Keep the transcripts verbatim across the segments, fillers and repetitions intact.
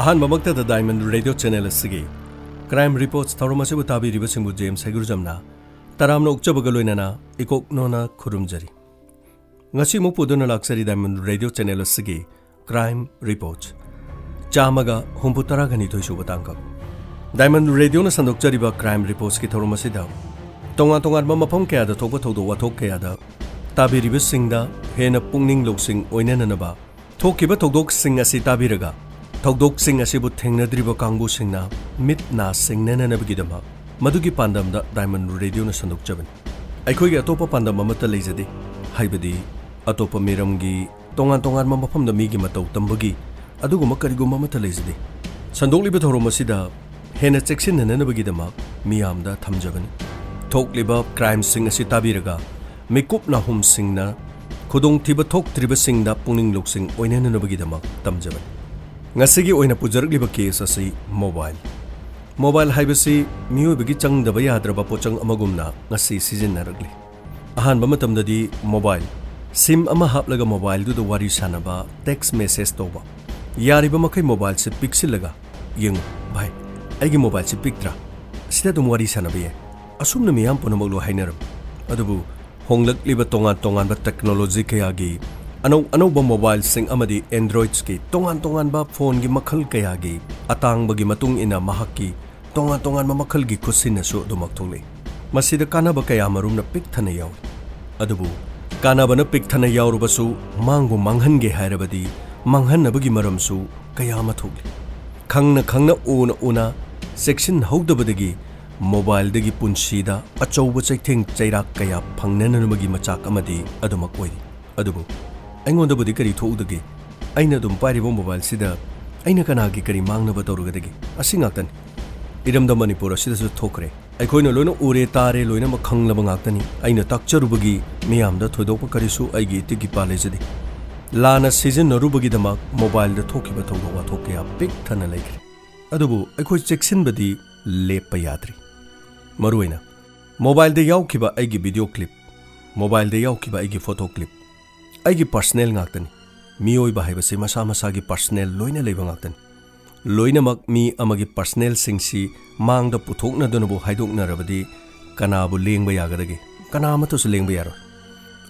ꯑꯍꯥꯟꯕꯃꯛꯇꯗ Diamond Radio Channel ꯑꯁꯤꯒꯤ Crime Reports ꯊꯧꯔꯝ ꯑꯁꯤꯕꯨ ꯇꯥꯕꯤꯔꯤꯕꯁꯤꯡꯕꯨ ꯖꯦꯝꯁ ꯍꯩꯒ꯭ꯔꯨꯖꯝꯅ ꯇꯔꯥꯝꯅ ꯑꯣꯛꯆꯕꯒ ꯂꯣꯏꯅꯅ ꯏꯀꯣꯛꯅꯣꯅ ꯈꯨꯔꯨꯝꯖꯔꯤ꯫ ꯉꯁꯤ ꯑꯃꯨꯛ ꯄꯨꯗꯨꯅ ꯂꯥꯛꯆꯔꯤ Diamond Radio Channel ꯑꯁꯤꯒꯤ Crime Reports ꯆꯥꯝꯃꯒ ꯍꯨꯝꯐꯨ ꯇꯔꯥꯒ ꯅꯤꯊꯣꯏ ꯁꯨꯕ ꯇꯥꯡꯀꯛ꯫ Diamond Radioꯅ ꯁꯟꯗꯣꯛꯆꯔꯤꯕ Crime Reportsꯀꯤ ꯊꯧꯔꯝ ꯑꯁꯤꯗ ꯇꯣꯉꯥꯟ ꯇꯣꯉꯥꯟꯕ ꯃꯐꯝ ꯀꯌꯥꯗ ꯊꯣꯛꯄ ꯊꯧꯗꯣꯛ ꯋꯥꯊꯣꯛ ꯀꯌꯥꯗ ꯇꯥꯕꯤꯔꯤꯕꯁꯤꯡꯗ ꯍꯦꯟꯅ ꯄꯨꯛꯅꯤꯡ ꯂꯧꯁꯤꯡ ꯑꯣꯏꯅꯅꯅꯕ, ꯊꯣꯛꯈꯤꯕ ꯊꯧꯗꯣꯛꯁꯤꯡ ꯑꯁꯤ ꯇꯥꯕꯤꯔꯒ ꯊꯧꯗꯣꯛꯁꯤꯡ ꯑꯁꯤꯕꯨ ꯊꯦꯡꯅꯗ꯭ꯔꯤꯕ ꯀꯥꯡꯕꯨꯁꯤꯡꯅ ꯃꯤꯠ ꯅꯥ ꯁꯤꯡꯅꯅꯅꯕꯒꯤꯗꯃꯛ ꯃꯗꯨꯒꯤ ꯄꯥꯟꯗꯝꯗ Diamond Radioꯅ ꯁꯟꯗꯣꯛꯆꯕꯅꯤ꯫ ꯑꯩꯈꯣꯏꯒꯤ ꯑꯇꯣꯞꯄ ꯄꯥꯟꯗꯝ ꯑꯃꯠꯇ ꯂꯩꯖꯗꯦ, ꯍꯥꯏꯕꯗꯤ ꯑꯇꯣꯞꯄ ꯃꯤꯔꯝꯒꯤ ꯇꯣꯉꯥꯟ ꯇꯣꯉꯥꯟꯕ ꯃꯐꯝꯗ ꯃꯤꯒꯤ ꯃꯇꯧ ꯇꯝꯕꯒꯤ ꯑꯗꯨꯒꯨꯝꯕ ꯀꯔꯤꯒꯨꯝꯕ ꯑꯃꯠꯇ ꯂꯩꯖꯗꯦ꯫ ꯁꯟꯗꯣꯛꯂꯤꯕ ꯊꯧꯔꯝ ꯑꯁꯤꯗ ꯍꯦꯟꯅ ꯆꯦꯛꯁꯤꯟꯅꯅꯕꯒꯤꯗꯃꯛ ꯃꯤꯌꯥꯝꯗ ꯊꯝꯖꯕꯅꯤ꯫ ꯊꯣꯛꯂꯤꯕ crimeꯁꯤꯡ ꯑꯁꯤ ꯇꯥꯕꯤꯔꯒ ꯃꯤꯀꯨꯞ ꯅꯥꯍꯨꯝꯁꯤꯡꯅ ꯈꯨꯗꯣꯡꯊꯤꯕ ꯊꯣꯛꯇ꯭ꯔꯤꯕꯁꯤꯡꯗ ꯄꯨꯛꯅꯤꯡ ꯂꯧꯁꯤꯡ ꯑꯣꯏꯅꯅꯅꯕꯒꯤꯗꯃꯛ ꯇꯝꯖꯕꯅꯤ꯫ ꯉꯁꯤꯒꯤ ꯑꯣꯏꯅ ꯄꯨꯖꯔꯛꯂꯤꯕ case ꯑꯁꯤ mobile꯫ Mobile ꯍꯥꯏꯕꯁꯤ ꯃꯤꯑꯣꯏꯕꯒꯤ ꯆꯪꯗꯕ ꯌꯥꯗ꯭ꯔꯕ ꯄꯣꯠꯆꯪ ꯑꯃꯒꯨꯝꯅ ꯉꯁꯤ ꯁꯤꯖꯤꯟꯅꯔꯛꯂꯤ꯫ ꯑꯍꯥꯟꯕ ꯃꯇꯝꯗꯗꯤ mobile SIM ꯑꯃ ꯍꯥꯞꯂꯒ mobileꯗꯨꯗ ꯋꯥꯔꯤ ꯁꯥꯟꯅꯕ, text message ꯇꯧꯕ, ꯌꯥꯔꯤꯕ ꯃꯈꯩ mobileꯁꯦ ꯄꯤꯛꯁꯤꯜꯂꯒ, "ꯌꯦꯡꯉꯨ ꯚꯥꯏ, ꯑꯩꯒꯤ mobileꯁꯦ ꯄꯤꯛꯇ꯭ꯔꯥ? ꯁꯤꯗ ꯑꯗꯨꯝ ꯋꯥꯔꯤ ꯁꯥꯟꯅꯕ ꯌꯥꯏ", ꯑꯁꯨꯝꯅ ꯃꯤꯌꯥꯝ ꯄꯨꯝꯅꯃꯛ ꯂꯣꯏ ꯍꯥꯏꯅꯔꯝꯃꯤ꯫ ꯑꯗꯨꯕꯨ ꯍꯣꯡꯂꯛꯂꯤꯕ ꯇꯣꯉꯥꯟ ꯇꯣꯉꯥꯟꯕ technology ꯀꯌꯥꯒꯤ, ꯑꯅꯧ ꯑꯅꯧꯕ mobileꯁꯤꯡ ꯑꯃꯗꯤ Androidsꯀꯤ ꯇꯣꯉꯥꯟ ꯇꯣꯉꯥꯟꯕ phoneꯒꯤ ꯃꯈꯜ ꯀꯌꯥꯒꯤ ꯑꯇꯥꯡꯕꯒꯤ ꯃꯇꯨꯡ ꯏꯟꯅ ꯃꯍꯥꯛꯀꯤ ꯇꯣꯉꯥꯟ ꯇꯣꯉꯥꯟꯕ ꯃꯈꯜꯒꯤ ꯈꯨꯠꯁꯤꯟꯅꯁꯨ ꯑꯗꯨꯃꯛ ꯊꯣꯛꯂꯛꯏ꯫ ꯃꯁꯤꯗ ꯀꯥꯟꯅꯕ ꯀꯌꯥ ꯃꯔꯨꯝꯅ ꯄꯤꯛ ꯊꯟꯅ ꯌꯥꯎꯏ꯫ ꯑꯗꯨꯕꯨ ꯀꯥꯟꯅꯕꯅ ꯄꯤꯛ ꯊꯟꯅ ꯌꯥꯎꯔꯕꯁꯨ, ꯃꯥꯡꯕꯨ ꯃꯥꯡꯍꯟꯒꯦ ꯍꯥꯏꯔꯕꯗꯤ ꯃꯥꯡꯍꯟꯅꯕꯒꯤ ꯃꯔꯝꯁꯨ ꯀꯌꯥ ꯑꯃ ꯊꯣꯛꯂꯤ꯫ ꯈꯪꯅ ꯈꯪꯅ, ꯎꯅ ꯎꯅ ꯆꯦꯛꯁꯤꯟꯍꯧꯗꯕꯗꯒꯤ mobileꯗꯒꯤ ꯄꯨꯟꯁꯤꯗ ꯑꯆꯧꯕ ꯆꯩꯊꯦꯡ ꯆꯩꯔꯥꯛ ꯀꯌꯥ ꯐꯪꯅꯅꯕꯒꯤ ꯃꯆꯥꯛ ꯑꯃꯗꯤ ꯑꯗꯨꯃꯛ ꯑꯣꯏꯔꯤ꯫ ꯑꯗꯨꯕꯨ ꯑꯩꯉꯣꯟꯗꯕꯨꯗꯤ ꯀꯔꯤ ꯊꯣꯛꯎꯗꯒꯦ? ꯑꯩꯅ ꯑꯗꯨꯝ ꯄꯥꯏꯔꯤꯕ mobileꯁꯤꯗ ꯑꯩꯅ ꯀꯅꯥꯒꯤ ꯀꯔꯤ ꯃꯥꯡꯅꯕ ꯇꯧꯔꯨꯒꯗꯒꯦ? ꯑꯁꯤ ꯉꯥꯛꯇꯅꯤ꯫ ꯏꯔꯝꯗꯝ ꯃꯅꯤꯄꯨꯔ ꯑꯁꯤꯗꯁꯨ ꯊꯣꯛꯈ꯭ꯔꯦ꯫ ꯑꯩꯈꯣꯏꯅ ꯂꯣꯏꯅ ꯎꯔꯦ, ꯇꯥꯔꯦ, ꯂꯣꯏꯅꯃꯛ ꯈꯪꯂꯕ ꯉꯥꯛꯇꯅꯤ꯫ ꯑꯩꯅ ꯇꯥꯛꯆꯔꯨꯕꯒꯤ ꯃꯤꯌꯥꯝꯗ ꯊꯣꯏꯗꯣꯛꯄ ꯀꯔꯤꯁꯨ ꯑꯩꯒꯤ ꯏꯇꯤꯛ ꯏꯄꯥ ꯂꯩꯖꯗꯦ꯫ ꯂꯥꯟꯅ ꯁꯤꯖꯤꯟꯅꯔꯨꯕꯒꯤꯗꯃꯛ mobileꯗ ꯊꯣꯛꯈꯤꯕ ꯊꯧꯗꯣꯛ ꯋꯥꯊꯣꯛ ꯀꯌꯥ ꯄꯤꯛ ꯊꯟꯅ ꯂꯩꯈ꯭ꯔꯦ꯫ ꯑꯗꯨꯕꯨ ꯑꯩꯈꯣꯏ ꯆꯦꯛꯁꯤꯟꯕꯗꯤ ꯂꯦꯞꯄ ꯌꯥꯗ꯭ꯔꯤ꯫ ꯃꯔꯨꯑꯣꯏꯅ mobileꯗ ꯌꯥꯎꯈꯤꯕ ꯑꯩꯒꯤ video clip, mobileꯗ ꯌꯥꯎꯈꯤꯕ ꯑꯩꯒꯤ photo clip, ꯑꯩꯒꯤ personal ꯉꯥꯛꯇꯅꯤ꯫ ꯃꯤꯑꯣꯏꯕ ꯍꯥꯏꯕꯁꯤ ꯃꯁꯥ ꯃꯁꯥꯒꯤ personal ꯂꯣꯏꯅ ꯂꯩꯕ ꯉꯥꯛꯇꯅꯤ꯫ ꯂꯣꯏꯅꯃꯛ ꯃꯤ ꯑꯃꯒꯤ ꯄꯔꯁꯅꯦꯜꯁꯤꯡꯁꯤ ꯃꯥꯡꯗ ꯄꯨꯊꯣꯛꯅꯗꯨꯅꯕꯨ ꯍꯥꯏꯗꯣꯛꯅꯔꯕꯗꯤ ꯀꯅꯥꯕꯨ ꯂꯦꯡꯕ ꯌꯥꯒꯗꯒꯦ? ꯀꯅꯥ ꯑꯃꯠꯇꯁꯨ ꯂꯦꯡꯕ ꯌꯥꯔꯣꯏ꯫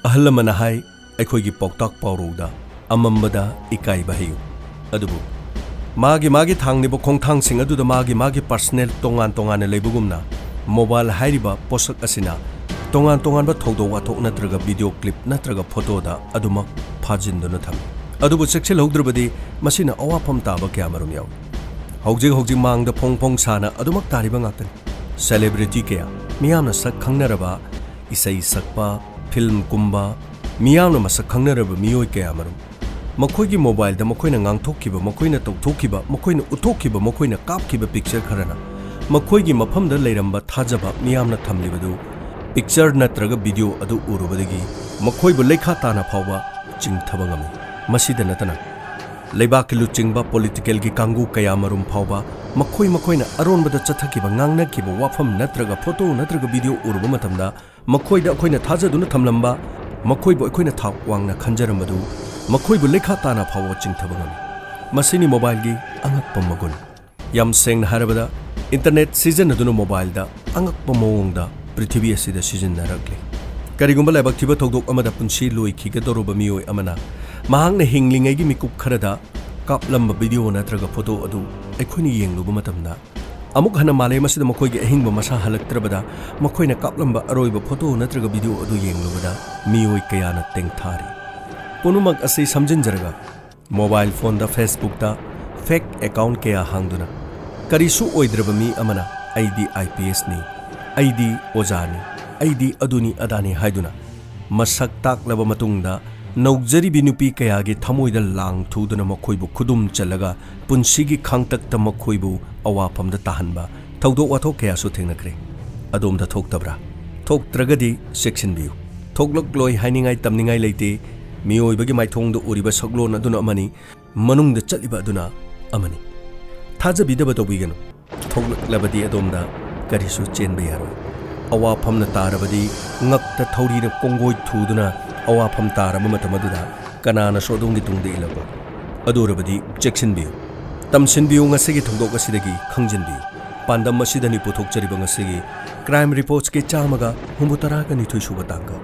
ꯑꯍꯜ ꯂꯃꯟꯅ ꯍꯥꯏ, "ꯑꯩꯈꯣꯏꯒꯤ ꯄꯥꯎꯇꯥꯛ ꯄꯥꯎꯔꯧꯗ ꯑꯃꯝꯕꯗ ꯏꯀꯥꯏꯕ ꯍꯩꯌꯨ"꯫ ꯑꯗꯨꯕꯨ ꯃꯥꯒꯤ ꯃꯥꯒꯤ ꯊꯥꯡꯂꯤꯕ ꯈꯣꯡꯊꯥꯡꯁꯤꯡ ꯑꯗꯨꯗ ꯃꯥꯒꯤ ꯃꯥꯒꯤ ꯄꯔꯁꯅꯦꯜ ꯇꯣꯉꯥꯟ ꯇꯣꯉꯥꯟꯅ ꯂꯩꯕꯒꯨꯝꯅ, ꯃꯣꯕꯥꯏꯜ ꯍꯥꯏꯔꯤꯕ ꯄꯣꯠꯁꯛ ꯑꯁꯤꯅ ꯇꯣꯉꯥꯟ ꯇꯣꯉꯥꯟꯕ ꯊꯧꯗꯣꯛ ꯋꯥꯊꯣꯛ ꯅꯠꯇ꯭ꯔꯒ ꯚꯤꯗꯤꯑꯣ ꯀ꯭ꯂꯤꯞ ꯅꯠꯇ꯭ꯔꯒ ꯐꯣꯇꯣꯗ ꯑꯗꯨꯃꯛ ꯐꯥꯖꯤꯟꯗꯨꯅ ꯊꯝꯃꯤ꯫ ꯑꯗꯨꯕꯨ ꯆꯦꯛꯁꯤꯜꯍꯧꯗ꯭ꯔꯕꯗꯤ ꯃꯁꯤꯅ ꯑꯋꯥꯐꯝ ꯇꯥꯕ ꯀꯌꯥ ꯃꯔꯨꯝ ꯌꯥꯎꯏ꯫ ꯍꯧꯖꯤꯛ ꯍꯧꯖꯤꯛ ꯃꯥꯡꯗ ꯐꯣꯡ ꯐꯣꯡ ꯁꯥꯅ ꯑꯗꯨꯃꯛ ꯇꯥꯔꯤꯕ ꯉꯥꯛꯇꯅꯤ꯫ ꯁꯦꯂꯦꯕ꯭ꯔꯤꯇꯤ ꯀꯌꯥ, ꯃꯤꯌꯥꯝꯅ ꯁꯛ ꯈꯪꯅꯔꯕ, ꯏꯁꯩ ꯁꯛꯄ, ꯐꯤꯜꯝ ꯀꯨꯝꯕ, ꯃꯤꯌꯥꯝꯅ ꯃꯁꯛ ꯈꯪꯅꯔꯕ ꯃꯤꯑꯣꯏ ꯀꯌꯥ ꯃꯔꯨꯝ, ꯃꯈꯣꯏꯒꯤ ꯃꯣꯕꯥꯏꯜꯗ ꯃꯈꯣꯏꯅ ꯉꯥꯡꯊꯣꯛꯈꯤꯕ, ꯃꯈꯣꯏꯅ ꯇꯧꯊꯣꯛꯈꯤꯕ, ꯃꯈꯣꯏꯅ ꯎꯠꯊꯣꯛꯈꯤꯕ, ꯃꯈꯣꯏꯅ ꯀꯥꯞꯈꯤꯕ ꯄꯤꯛꯆꯔ ꯈꯔꯅ ꯃꯈꯣꯏꯒꯤ ꯃꯐꯝꯗ ꯂꯩꯔꯝꯕ ꯊꯥꯖꯕ ꯃꯤꯌꯥꯝꯅ ꯊꯝꯂꯤꯕꯗꯨ ꯄꯤꯛꯆꯔ ꯅꯠꯇ꯭ꯔꯒ ꯚꯤꯗꯤꯑꯣ ꯑꯗꯨ ꯎꯔꯨꯕꯗꯒꯤ ꯃꯈꯣꯏꯕꯨ ꯂꯩꯈꯥ ꯇꯥꯅ ꯐꯥꯎꯕ ꯆꯤꯡꯊꯕ ꯉꯝꯃꯤ꯫ ꯃꯁꯤꯗ ꯅꯠꯇꯅ ꯂꯩꯕꯥꯛꯀꯤ ꯂꯨꯆꯤꯡꯕ, ꯄꯣꯂꯤꯇꯤꯀꯦꯜꯒꯤ ꯀꯥꯡꯕꯨ ꯀꯌꯥ ꯃꯔꯨꯝ ꯐꯥꯎꯕ ꯃꯈꯣꯏ ꯃꯈꯣꯏꯅ ꯑꯔꯣꯟꯕꯗ ꯆꯠꯊꯈꯤꯕ, ꯉꯥꯡꯅꯈꯤꯕ ꯋꯥꯐꯝ ꯅꯠꯇ꯭ꯔꯒ ꯐꯣꯇꯣ ꯅꯠꯇ꯭ꯔꯒ ꯚꯤꯗꯤꯑꯣ ꯎꯔꯨꯕ ꯃꯇꯝꯗ ꯃꯈꯣꯏꯗ ꯑꯩꯈꯣꯏꯅ ꯊꯥꯖꯗꯨꯅ ꯊꯝꯂꯝꯕ, ꯃꯈꯣꯏꯕꯨ ꯑꯩꯈꯣꯏꯅ ꯊꯥꯛ ꯋꯥꯡꯅ ꯈꯟꯖꯔꯝꯕꯗꯨ ꯃꯈꯣꯏꯕꯨ ꯂꯩꯈꯥ ꯇꯥꯅ ꯐꯥꯎꯕ ꯆꯤꯡꯊꯕ ꯉꯝꯃꯤ꯫ ꯃꯁꯤꯅꯤ ꯃꯣꯕꯥꯏꯜꯒꯤ ꯑꯉꯛꯄ ꯃꯒꯨꯟ꯫ ꯌꯥꯝ ꯁꯦꯡꯅ ꯍꯥꯏꯔꯕꯗ, ꯏꯟꯇꯔꯅꯦꯠ ꯁꯤꯖꯤꯟꯅꯗꯨꯅ ꯃꯣꯕꯥꯏꯜꯗ ꯑꯉꯛꯄ ꯃꯑꯣꯡꯗ ꯄ꯭ꯔꯤꯊꯤꯕꯤ ꯑꯁꯤꯗ ꯁꯤꯖꯤꯟꯅꯔꯛꯂꯤ꯫ ꯀꯔꯤꯒꯨꯝꯕ ꯂꯥꯏꯕꯛ ꯊꯤꯕ ꯊꯧꯗꯣꯛ ꯑꯃꯗ ꯄꯨꯟꯁꯤ ꯂꯣꯏꯈꯤꯒꯗꯧꯔꯕ ꯃꯤꯑꯣꯏ ꯑꯃꯅ ꯃꯍꯥꯛꯅ ꯍꯤꯡꯂꯤꯉꯩꯒꯤ ꯃꯤꯀꯨꯞ ꯈꯔꯗ ꯀꯥꯞꯂꯝꯕ ꯚꯤꯗꯤꯑꯣ ꯅꯠꯇ꯭ꯔꯒ ꯐꯣꯇꯣ ꯑꯗꯨ ꯑꯩꯈꯣꯏꯅ ꯌꯦꯡꯂꯨꯕ ꯃꯇꯝꯗ, ꯑꯃꯨꯛ ꯍꯟꯅ ꯃꯥꯂꯦꯝ ꯑꯁꯤꯗ ꯃꯈꯣꯏꯒꯤ ꯑꯍꯤꯡꯕ ꯃꯁꯥ ꯍꯜꯂꯛꯇ꯭ꯔꯕꯗ, ꯃꯈꯣꯏꯅ ꯀꯥꯞꯂꯝꯕ ꯑꯔꯣꯏꯕ ꯐꯣꯇꯣ ꯅꯠꯇ꯭ꯔꯒ ꯚꯤꯗꯤꯑꯣ ꯑꯗꯨ ꯌꯦꯡꯂꯨꯕꯗ ꯃꯤꯑꯣꯏ ꯀꯌꯥꯅ ꯇꯦꯡꯊꯥꯔꯤ꯫ ꯄꯨꯝꯅꯃꯛ ꯑꯁꯤ ꯁꯝꯖꯤꯟꯖꯔꯒ, ꯃꯣꯕꯥꯏꯜ ꯐꯣꯟꯗ, ꯐꯦꯁꯕꯨꯛꯇ ꯐꯦꯛ ꯑꯦꯀꯥꯎꯟ ꯀꯌꯥ ꯍꯥꯡꯗꯨꯅ, ꯀꯔꯤꯁꯨ ꯑꯣꯏꯗ꯭ꯔꯕ ꯃꯤ ꯑꯃꯅ "ꯑꯩꯗꯤ ꯑꯥꯏ ꯄꯤ ꯑꯦꯁꯅꯤ, ꯑꯩꯗꯤ ꯑꯣꯖꯥꯅꯤ, ꯑꯩꯗꯤ ꯑꯗꯨꯅꯤ ꯑꯗꯥꯅꯤ" ꯍꯥꯏꯗꯨꯅ, ꯃꯁꯛ ꯇꯥꯛꯂꯕ ꯃꯇꯨꯡꯗ, ꯅꯧꯖꯔꯤꯕꯤ ꯅꯨꯄꯤ ꯀꯌꯥꯒꯤ ꯊꯃꯣꯏꯗ ꯂꯥꯡ ꯊꯨꯗꯨꯅ, ꯃꯈꯣꯏꯕꯨ ꯈꯨꯗꯨꯝ ꯆꯜꯂꯒ ꯄꯨꯟꯁꯤꯒꯤ ꯈꯥꯡꯇꯛꯇ ꯃꯈꯣꯏꯕꯨ ꯑꯋꯥꯐꯝꯗ ꯇꯥꯍꯟꯕ ꯊꯧꯗꯣꯛ ꯋꯥꯊꯣꯛ ꯀꯌꯥꯁꯨ ꯊꯦꯡꯅꯈ꯭ꯔꯦ꯫ ꯑꯗꯣꯝꯗ ꯊꯣꯛꯇꯕ꯭ꯔꯥ? ꯊꯣꯛꯇ꯭ꯔꯒꯗꯤ ꯆꯦꯛꯁꯤꯟꯕꯤꯌꯨ꯫ ꯊꯣꯛꯂꯛꯂꯣꯏ ꯍꯥꯏꯅꯤꯡꯉꯥꯏ ꯇꯝꯅꯤꯡꯉꯥꯏ ꯂꯩꯇꯦ꯫ ꯃꯤꯑꯣꯏꯕꯒꯤ ꯃꯥꯏꯊꯣꯡꯗ ꯎꯔꯤꯕ ꯁꯛꯂꯣꯟ ꯑꯗꯨꯅ ꯑꯃꯅꯤ, ꯃꯅꯨꯡꯗ ꯆꯠꯂꯤꯕ ꯑꯗꯨꯅ ꯑꯃꯅꯤ꯫ ꯊꯥꯖꯕꯤꯗꯕ ꯇꯧꯕꯤꯒꯅꯨ꯫ ꯊꯣꯛꯂꯛꯂꯕꯗꯤ ꯑꯗꯣꯝꯗ ꯀꯔꯤꯁꯨ ꯆꯦꯟꯕ ꯌꯥꯔꯣꯏ꯫ ꯑꯋꯥꯐꯝꯅ ꯇꯥꯔꯕꯗꯤ, ꯉꯛꯇ ꯊꯧꯔꯤꯅ ꯀꯣꯡꯒꯣꯏ ꯊꯨꯗꯨꯅ ꯑꯋꯥꯐꯝ ꯇꯥꯔꯕ ꯃꯇꯝ ꯑꯗꯨꯗ ꯀꯅꯥꯅꯁꯨ ꯑꯗꯣꯝꯒꯤ ꯇꯨꯡꯗ ꯏꯜꯂꯛꯂꯣꯏ꯫ ꯑꯗꯨ ꯑꯣꯏꯔꯕꯗꯤ ꯆꯦꯛꯁꯤꯟꯕꯤꯌꯨ꯫ ꯇꯝꯁꯤꯟꯕꯤꯌꯨ, ꯉꯁꯤꯒꯤ ꯊꯧꯗꯣꯛ ꯑꯁꯤꯗꯒꯤ ꯈꯪꯖꯤꯟꯕꯤꯌꯨ꯫ ꯄꯥꯟꯗꯝ ꯑꯁꯤꯗꯅꯤ ꯄꯨꯊꯣꯛꯆꯔꯤꯕ ꯉꯁꯤꯒꯤ Crime Reportsꯀꯤ ꯆꯥꯝꯃꯒ ꯍꯨꯝꯐꯨꯇꯔꯥꯒ ꯅꯤꯊꯣꯏ ꯁꯨꯕ ꯇꯥꯡꯀꯛ꯫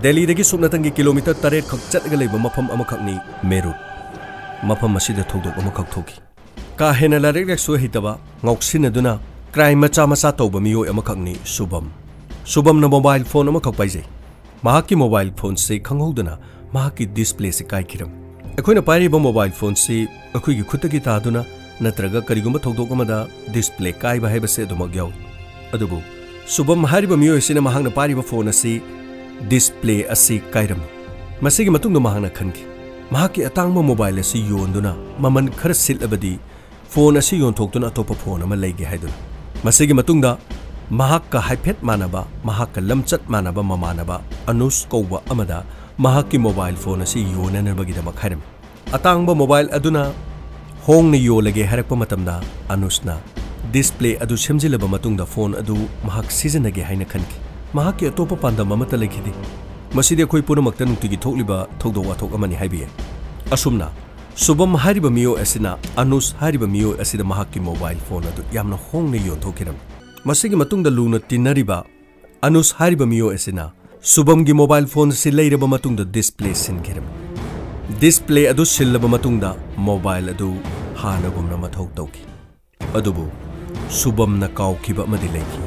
ꯗꯦꯜꯂꯤꯗꯒꯤ ꯁꯨꯞꯅꯇꯪꯒꯤ ꯀꯤꯂꯣꯃꯤꯇꯔ ꯇꯔꯦꯠ ꯈꯛ ꯆꯠꯂꯒ ꯂꯩꯕ ꯃꯐꯝ ꯑꯃꯈꯛꯅꯤ ꯃꯦꯔꯨꯠ꯫ ꯃꯐꯝ ꯑꯁꯤꯗ ꯊꯧꯗꯣꯛ ꯑꯃꯈꯛ ꯊꯣꯛꯈꯤ꯫ ꯀꯥ ꯍꯦꯟꯅ ꯂꯥꯏꯔꯤꯛ ꯂꯥꯏꯁꯨ ꯍꯩꯇꯕ, ꯉꯥꯎꯁꯤꯟꯅꯗꯨꯅ crime ꯃꯆꯥ ꯃꯆꯥ ꯇꯧꯕ ꯃꯤꯑꯣꯏ ꯑꯃꯈꯛꯅꯤ ꯁꯨꯕꯝ꯫ ꯁꯨꯕꯝꯅ mobile phone ꯑꯃꯈꯛ ꯄꯥꯏꯖꯩ꯫ ꯃꯍꯥꯛꯀꯤ mobile phoneꯁꯤ ꯈꯪꯍꯧꯗꯅ ꯃꯍꯥꯛꯀꯤ displayꯁꯤ ꯀꯥꯏꯈꯤꯔꯝꯃꯤ꯫ ꯑꯩꯈꯣꯏꯅ ꯄꯥꯏꯔꯤꯕ mobile phoneꯁꯤ ꯑꯩꯈꯣꯏꯒꯤ ꯈꯨꯠꯇꯒꯤ ꯇꯥꯗꯨꯅ ꯅꯠꯇ꯭ꯔꯒ ꯀꯔꯤꯒꯨꯝꯕ ꯊꯧꯗꯣꯛ ꯑꯃꯗ display ꯀꯥꯏꯕ ꯍꯥꯏꯕꯁꯤ ꯑꯗꯨꯃꯛ ꯌꯥꯎꯏ꯫ ꯑꯗꯨꯕꯨ ꯁꯨꯕꯝ ꯍꯥꯏꯔꯤꯕ ꯃꯤꯑꯣꯏ ꯑꯁꯤꯅ ꯃꯍꯥꯛꯅ ꯄꯥꯏꯔꯤꯕ phone ꯑꯁꯤ display ꯑꯁꯤ ꯀꯥꯏꯔꯝꯃꯤ꯫ ꯃꯁꯤꯒꯤ ꯃꯇꯨꯡꯗ ꯃꯍꯥꯛꯅ ꯈꯟꯈꯤ, ꯃꯍꯥꯛꯀꯤ ꯑꯇꯥꯡꯕ mobile ꯑꯁꯤ ꯌꯣꯟꯗꯨꯅ ꯃꯃꯜ ꯈꯔ ꯁꯤꯠꯂꯕꯗꯤ phone ꯑꯁꯤ ꯌꯣꯟꯊꯣꯛꯇꯨꯅ ꯑꯇꯣꯞꯄ phone ꯑꯃ ꯂꯩꯒꯦ ꯍꯥꯏꯗꯨꯅ꯫ ꯃꯁꯤꯒꯤ ꯃꯇꯨꯡꯗ ꯃꯍꯥꯛꯀ ꯍꯥꯏꯐꯦꯠ ꯃꯥꯟꯅꯕ, ꯃꯍꯥꯛꯀ ꯂꯝꯆꯠ ꯃꯥꯟꯅꯕ ꯃꯃꯥꯟꯅꯕ ꯑꯅꯨꯁ ꯀꯧꯕ ꯑꯃꯗ ꯃꯍꯥꯛꯀꯤ mobile phone ꯑꯁꯤ ꯌꯣꯟꯅꯅꯕꯒꯤꯗꯃꯛ ꯍꯥꯏꯔꯝꯃꯤ꯫ ꯑꯇꯥꯡꯕ mobile ꯑꯗꯨꯅ ꯍꯣꯡꯅ ꯌꯣꯜꯂꯒꯦ ꯍꯥꯏꯔꯛꯄ ꯃꯇꯝꯗ ꯑꯅꯨꯁꯅ display ꯑꯗꯨ ꯁꯦꯝꯖꯤꯜꯂꯕ ꯃꯇꯨꯡꯗ phone ꯑꯗꯨ ꯃꯍꯥꯛ ꯁꯤꯖꯤꯟꯅꯒꯦ ꯍꯥꯏꯅ ꯈꯟꯈꯤ꯫ ꯃꯍꯥꯛꯀꯤ ꯑꯇꯣꯞꯄ ꯄꯥꯟꯗꯝ ꯑꯃꯠꯇ ꯂꯩꯈꯤꯗꯦ꯫ ꯃꯁꯤꯗꯤ ꯑꯩꯈꯣꯏ ꯄꯨꯝꯅꯃꯛꯇ ꯅꯨꯡꯇꯤꯒꯤ ꯊꯣꯛꯂꯤꯕ ꯊꯧꯗꯣꯛ ꯋꯥꯊꯣꯛ ꯑꯃꯅꯤ ꯍꯥꯏꯕ ꯌꯥꯏ꯫ ꯑꯁꯨꯝꯅ ꯁꯨꯕꯝ ꯍꯥꯏꯔꯤꯕ ꯃꯤꯑꯣꯏ ꯑꯁꯤꯅ ꯑꯅꯨꯁ ꯍꯥꯏꯔꯤꯕ ꯃꯤꯑꯣꯏ ꯑꯁꯤꯗ ꯃꯍꯥꯛꯀꯤ mobile phone ꯑꯗꯨ ꯌꯥꯝꯅ ꯍꯣꯡꯅ ꯌꯣꯟꯊꯣꯛꯈꯤꯔꯝꯃꯤ꯫ ꯃꯁꯤꯒꯤ ꯃꯇꯨꯡꯗ ꯂꯨꯅ ꯇꯤꯟꯅꯔꯤꯕ ꯑꯅꯨꯁ ꯍꯥꯏꯔꯤꯕ ꯃꯤꯑꯣꯏ ꯑꯁꯤꯅ ꯁꯨꯕꯝꯒꯤ mobile phone ꯑꯁꯤ ꯂꯩꯔꯕ ꯃꯇꯨꯡꯗ display ꯁꯤꯟꯈꯤꯔꯝꯃꯤ꯫ Display ꯑꯗꯨ ꯁꯤꯜꯂꯕ ꯃꯇꯨꯡꯗ mobile ꯑꯗꯨ ꯍꯥꯟꯅꯒꯨꯝꯅ ꯃꯊꯧ ꯇꯧꯈꯤ꯫ ꯑꯗꯨꯕꯨ ꯁꯨꯕꯝꯅ ꯀꯥꯎꯈꯤꯕ ꯑꯃꯗꯤ ꯂꯩꯈꯤ,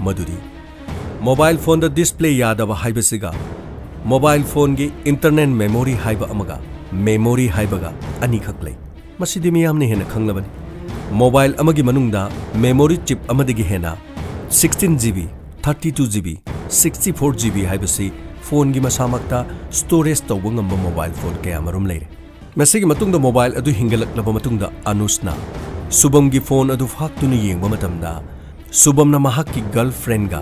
ꯃꯗꯨꯗꯤ mobile phoneꯗ display ꯌꯥꯗꯕ ꯍꯥꯏꯕꯁꯤꯒ mobile phoneꯒꯤ internal memory ꯍꯥꯏꯕ ꯑꯃꯒ memory ꯍꯥꯏꯕꯒ ꯑꯅꯤꯈꯛ ꯂꯩ꯫ ꯃꯁꯤꯗꯤ ꯃꯤꯌꯥꯝꯅ ꯍꯦꯟꯅ ꯈꯪꯂꯕꯅꯤ꯫ Mobile ꯑꯃꯒꯤ ꯃꯅꯨꯡꯗ memory chip ꯑꯃꯗꯒꯤ ꯍꯦꯟꯅ sixteen GB, thirty-two GB, sixty-four GB ꯍꯥꯏꯕꯁꯤ phoneꯒꯤ ꯃꯁꯥꯃꯛꯇ storage ꯇꯧꯕ ꯉꯝꯕ mobile phone ꯀꯌꯥꯃꯔꯨꯝ ꯂꯩꯔꯦ꯫ ꯃꯁꯤꯒꯤ ꯃꯇꯨꯡꯗ mobile ꯑꯗꯨ ꯍꯤꯡꯒꯠꯂꯛꯂꯕ ꯃꯇꯨꯡꯗ ꯑꯅꯨꯁꯅ ꯁꯨꯕꯝꯒꯤ phone ꯑꯗꯨ ꯐꯥꯛꯇꯨꯅ ꯌꯦꯡꯕ ꯃꯇꯝꯗ ꯁꯨꯕꯝꯅ ꯃꯍꯥꯛꯀꯤ girlfriendꯒ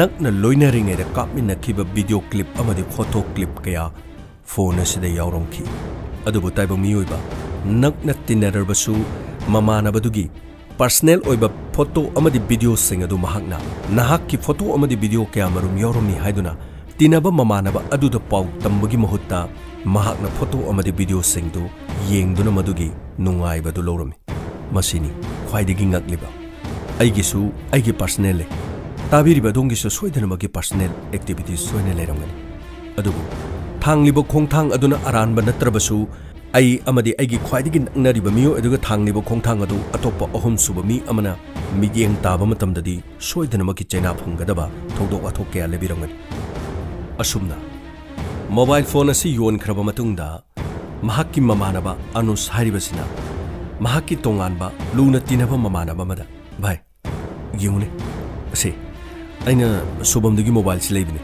ꯅꯛꯅ ꯂꯣꯏꯅꯔꯤꯉꯩꯗ ꯀꯥꯞꯃꯤꯟꯅꯈꯤꯕ video clip ꯑꯃꯗꯤ photo clip ꯀꯌꯥ phone ꯑꯁꯤꯗ ꯌꯥꯎꯔꯝꯈꯤ꯫ ꯑꯗꯨꯕꯨ ꯇꯥꯏꯕꯪ ꯃꯤꯑꯣꯏꯕ, ꯅꯛꯅ ꯇꯤꯟꯅꯔꯕꯁꯨ ꯃꯃꯥꯟꯅꯕꯗꯨꯒꯤ personal ꯑꯣꯏꯕ photo ꯑꯃꯗꯤ videoꯁꯤꯡ ꯑꯗꯨ ꯃꯍꯥꯛꯅ ꯅꯍꯥꯛꯀꯤ photo ꯑꯃꯗꯤ video ꯀꯌꯥꯃꯔꯨꯝ ꯌꯥꯎꯔꯝꯃꯤ ꯍꯥꯏꯗꯨꯅ ꯇꯤꯟꯅꯕ ꯃꯃꯥꯟꯅꯕ ꯑꯗꯨꯗ ꯄꯥꯎ ꯇꯝꯕꯒꯤ ꯃꯍꯨꯠꯇ ꯃꯍꯥꯛꯅ photo ꯑꯃꯗꯤ videoꯁꯤꯡꯗꯨ ꯌꯦꯡꯗꯨꯅ ꯃꯗꯨꯒꯤ ꯅꯨꯡꯉꯥꯏꯕꯗꯨ ꯂꯧꯔꯝꯃꯤ꯫ ꯃꯁꯤꯅꯤ ꯈ꯭ꯋꯥꯏꯗꯒꯤ ꯉꯛꯂꯤꯕ꯫ ꯑꯩꯒꯤꯁꯨ ꯑꯩꯒꯤ personal ꯂꯩ꯫ ꯇꯥꯕꯤꯔꯤꯕ ꯑꯗꯣꯝꯒꯤꯁꯨ ꯁꯣꯏꯗꯅꯃꯛꯀꯤ personal activities ꯁꯣꯏꯅ ꯂꯩꯔꯝꯒꯅꯤ꯫ ꯑꯗꯨꯕꯨ ꯊꯥꯡꯂꯤꯕ ꯈꯣꯡꯊꯥꯡ ꯑꯗꯨꯅ ꯑꯔꯥꯟꯕ ꯅꯠꯇ꯭ꯔꯕꯁꯨ, ꯑꯩ ꯑꯃꯗꯤ ꯑꯩꯒꯤ ꯈ꯭ꯋꯥꯏꯗꯒꯤ ꯅꯛꯅꯔꯤꯕ ꯃꯤꯑꯣꯏ ꯑꯗꯨꯒ ꯊꯥꯡꯂꯤꯕ ꯈꯣꯡꯊꯥꯡ ꯑꯗꯨ ꯑꯇꯣꯞꯄ ꯑꯍꯨꯝꯁꯨꯕ ꯃꯤ ꯑꯃꯅ ꯃꯤꯠꯌꯦꯡ ꯇꯥꯕ ꯃꯇꯝꯗꯗꯤ ꯁꯣꯏꯗꯅꯃꯛꯀꯤ ꯆꯩꯅꯥ ꯐꯪꯒꯗꯕ ꯊꯧꯗꯣꯛ ꯋꯥꯊꯣꯛ ꯀꯌꯥ ꯂꯩꯕꯤꯔꯝꯒꯅꯤ꯫ ꯑꯁꯨꯝꯅ mobile phone ꯑꯁꯤ ꯌꯣꯟꯈ꯭ꯔꯕ ꯃꯇꯨꯡꯗ, ꯃꯍꯥꯛꯀꯤ ꯃꯃꯥꯟꯅꯕ ꯑꯅꯨꯁ ꯍꯥꯏꯔꯤꯕꯁꯤꯅ ꯃꯍꯥꯛꯀꯤ ꯇꯣꯉꯥꯟꯕ ꯂꯨꯅ ꯇꯤꯟꯅꯕ ꯃꯃꯥꯟꯅꯕ ꯑꯃꯗ, "ꯚꯥꯏ, ꯌꯦꯡꯉꯨꯅꯦ, ꯑꯁꯦ, ꯑꯩꯅ ꯁꯨꯕꯝꯗꯒꯤ mobileꯁꯤ ꯂꯩꯕꯅꯦ꯫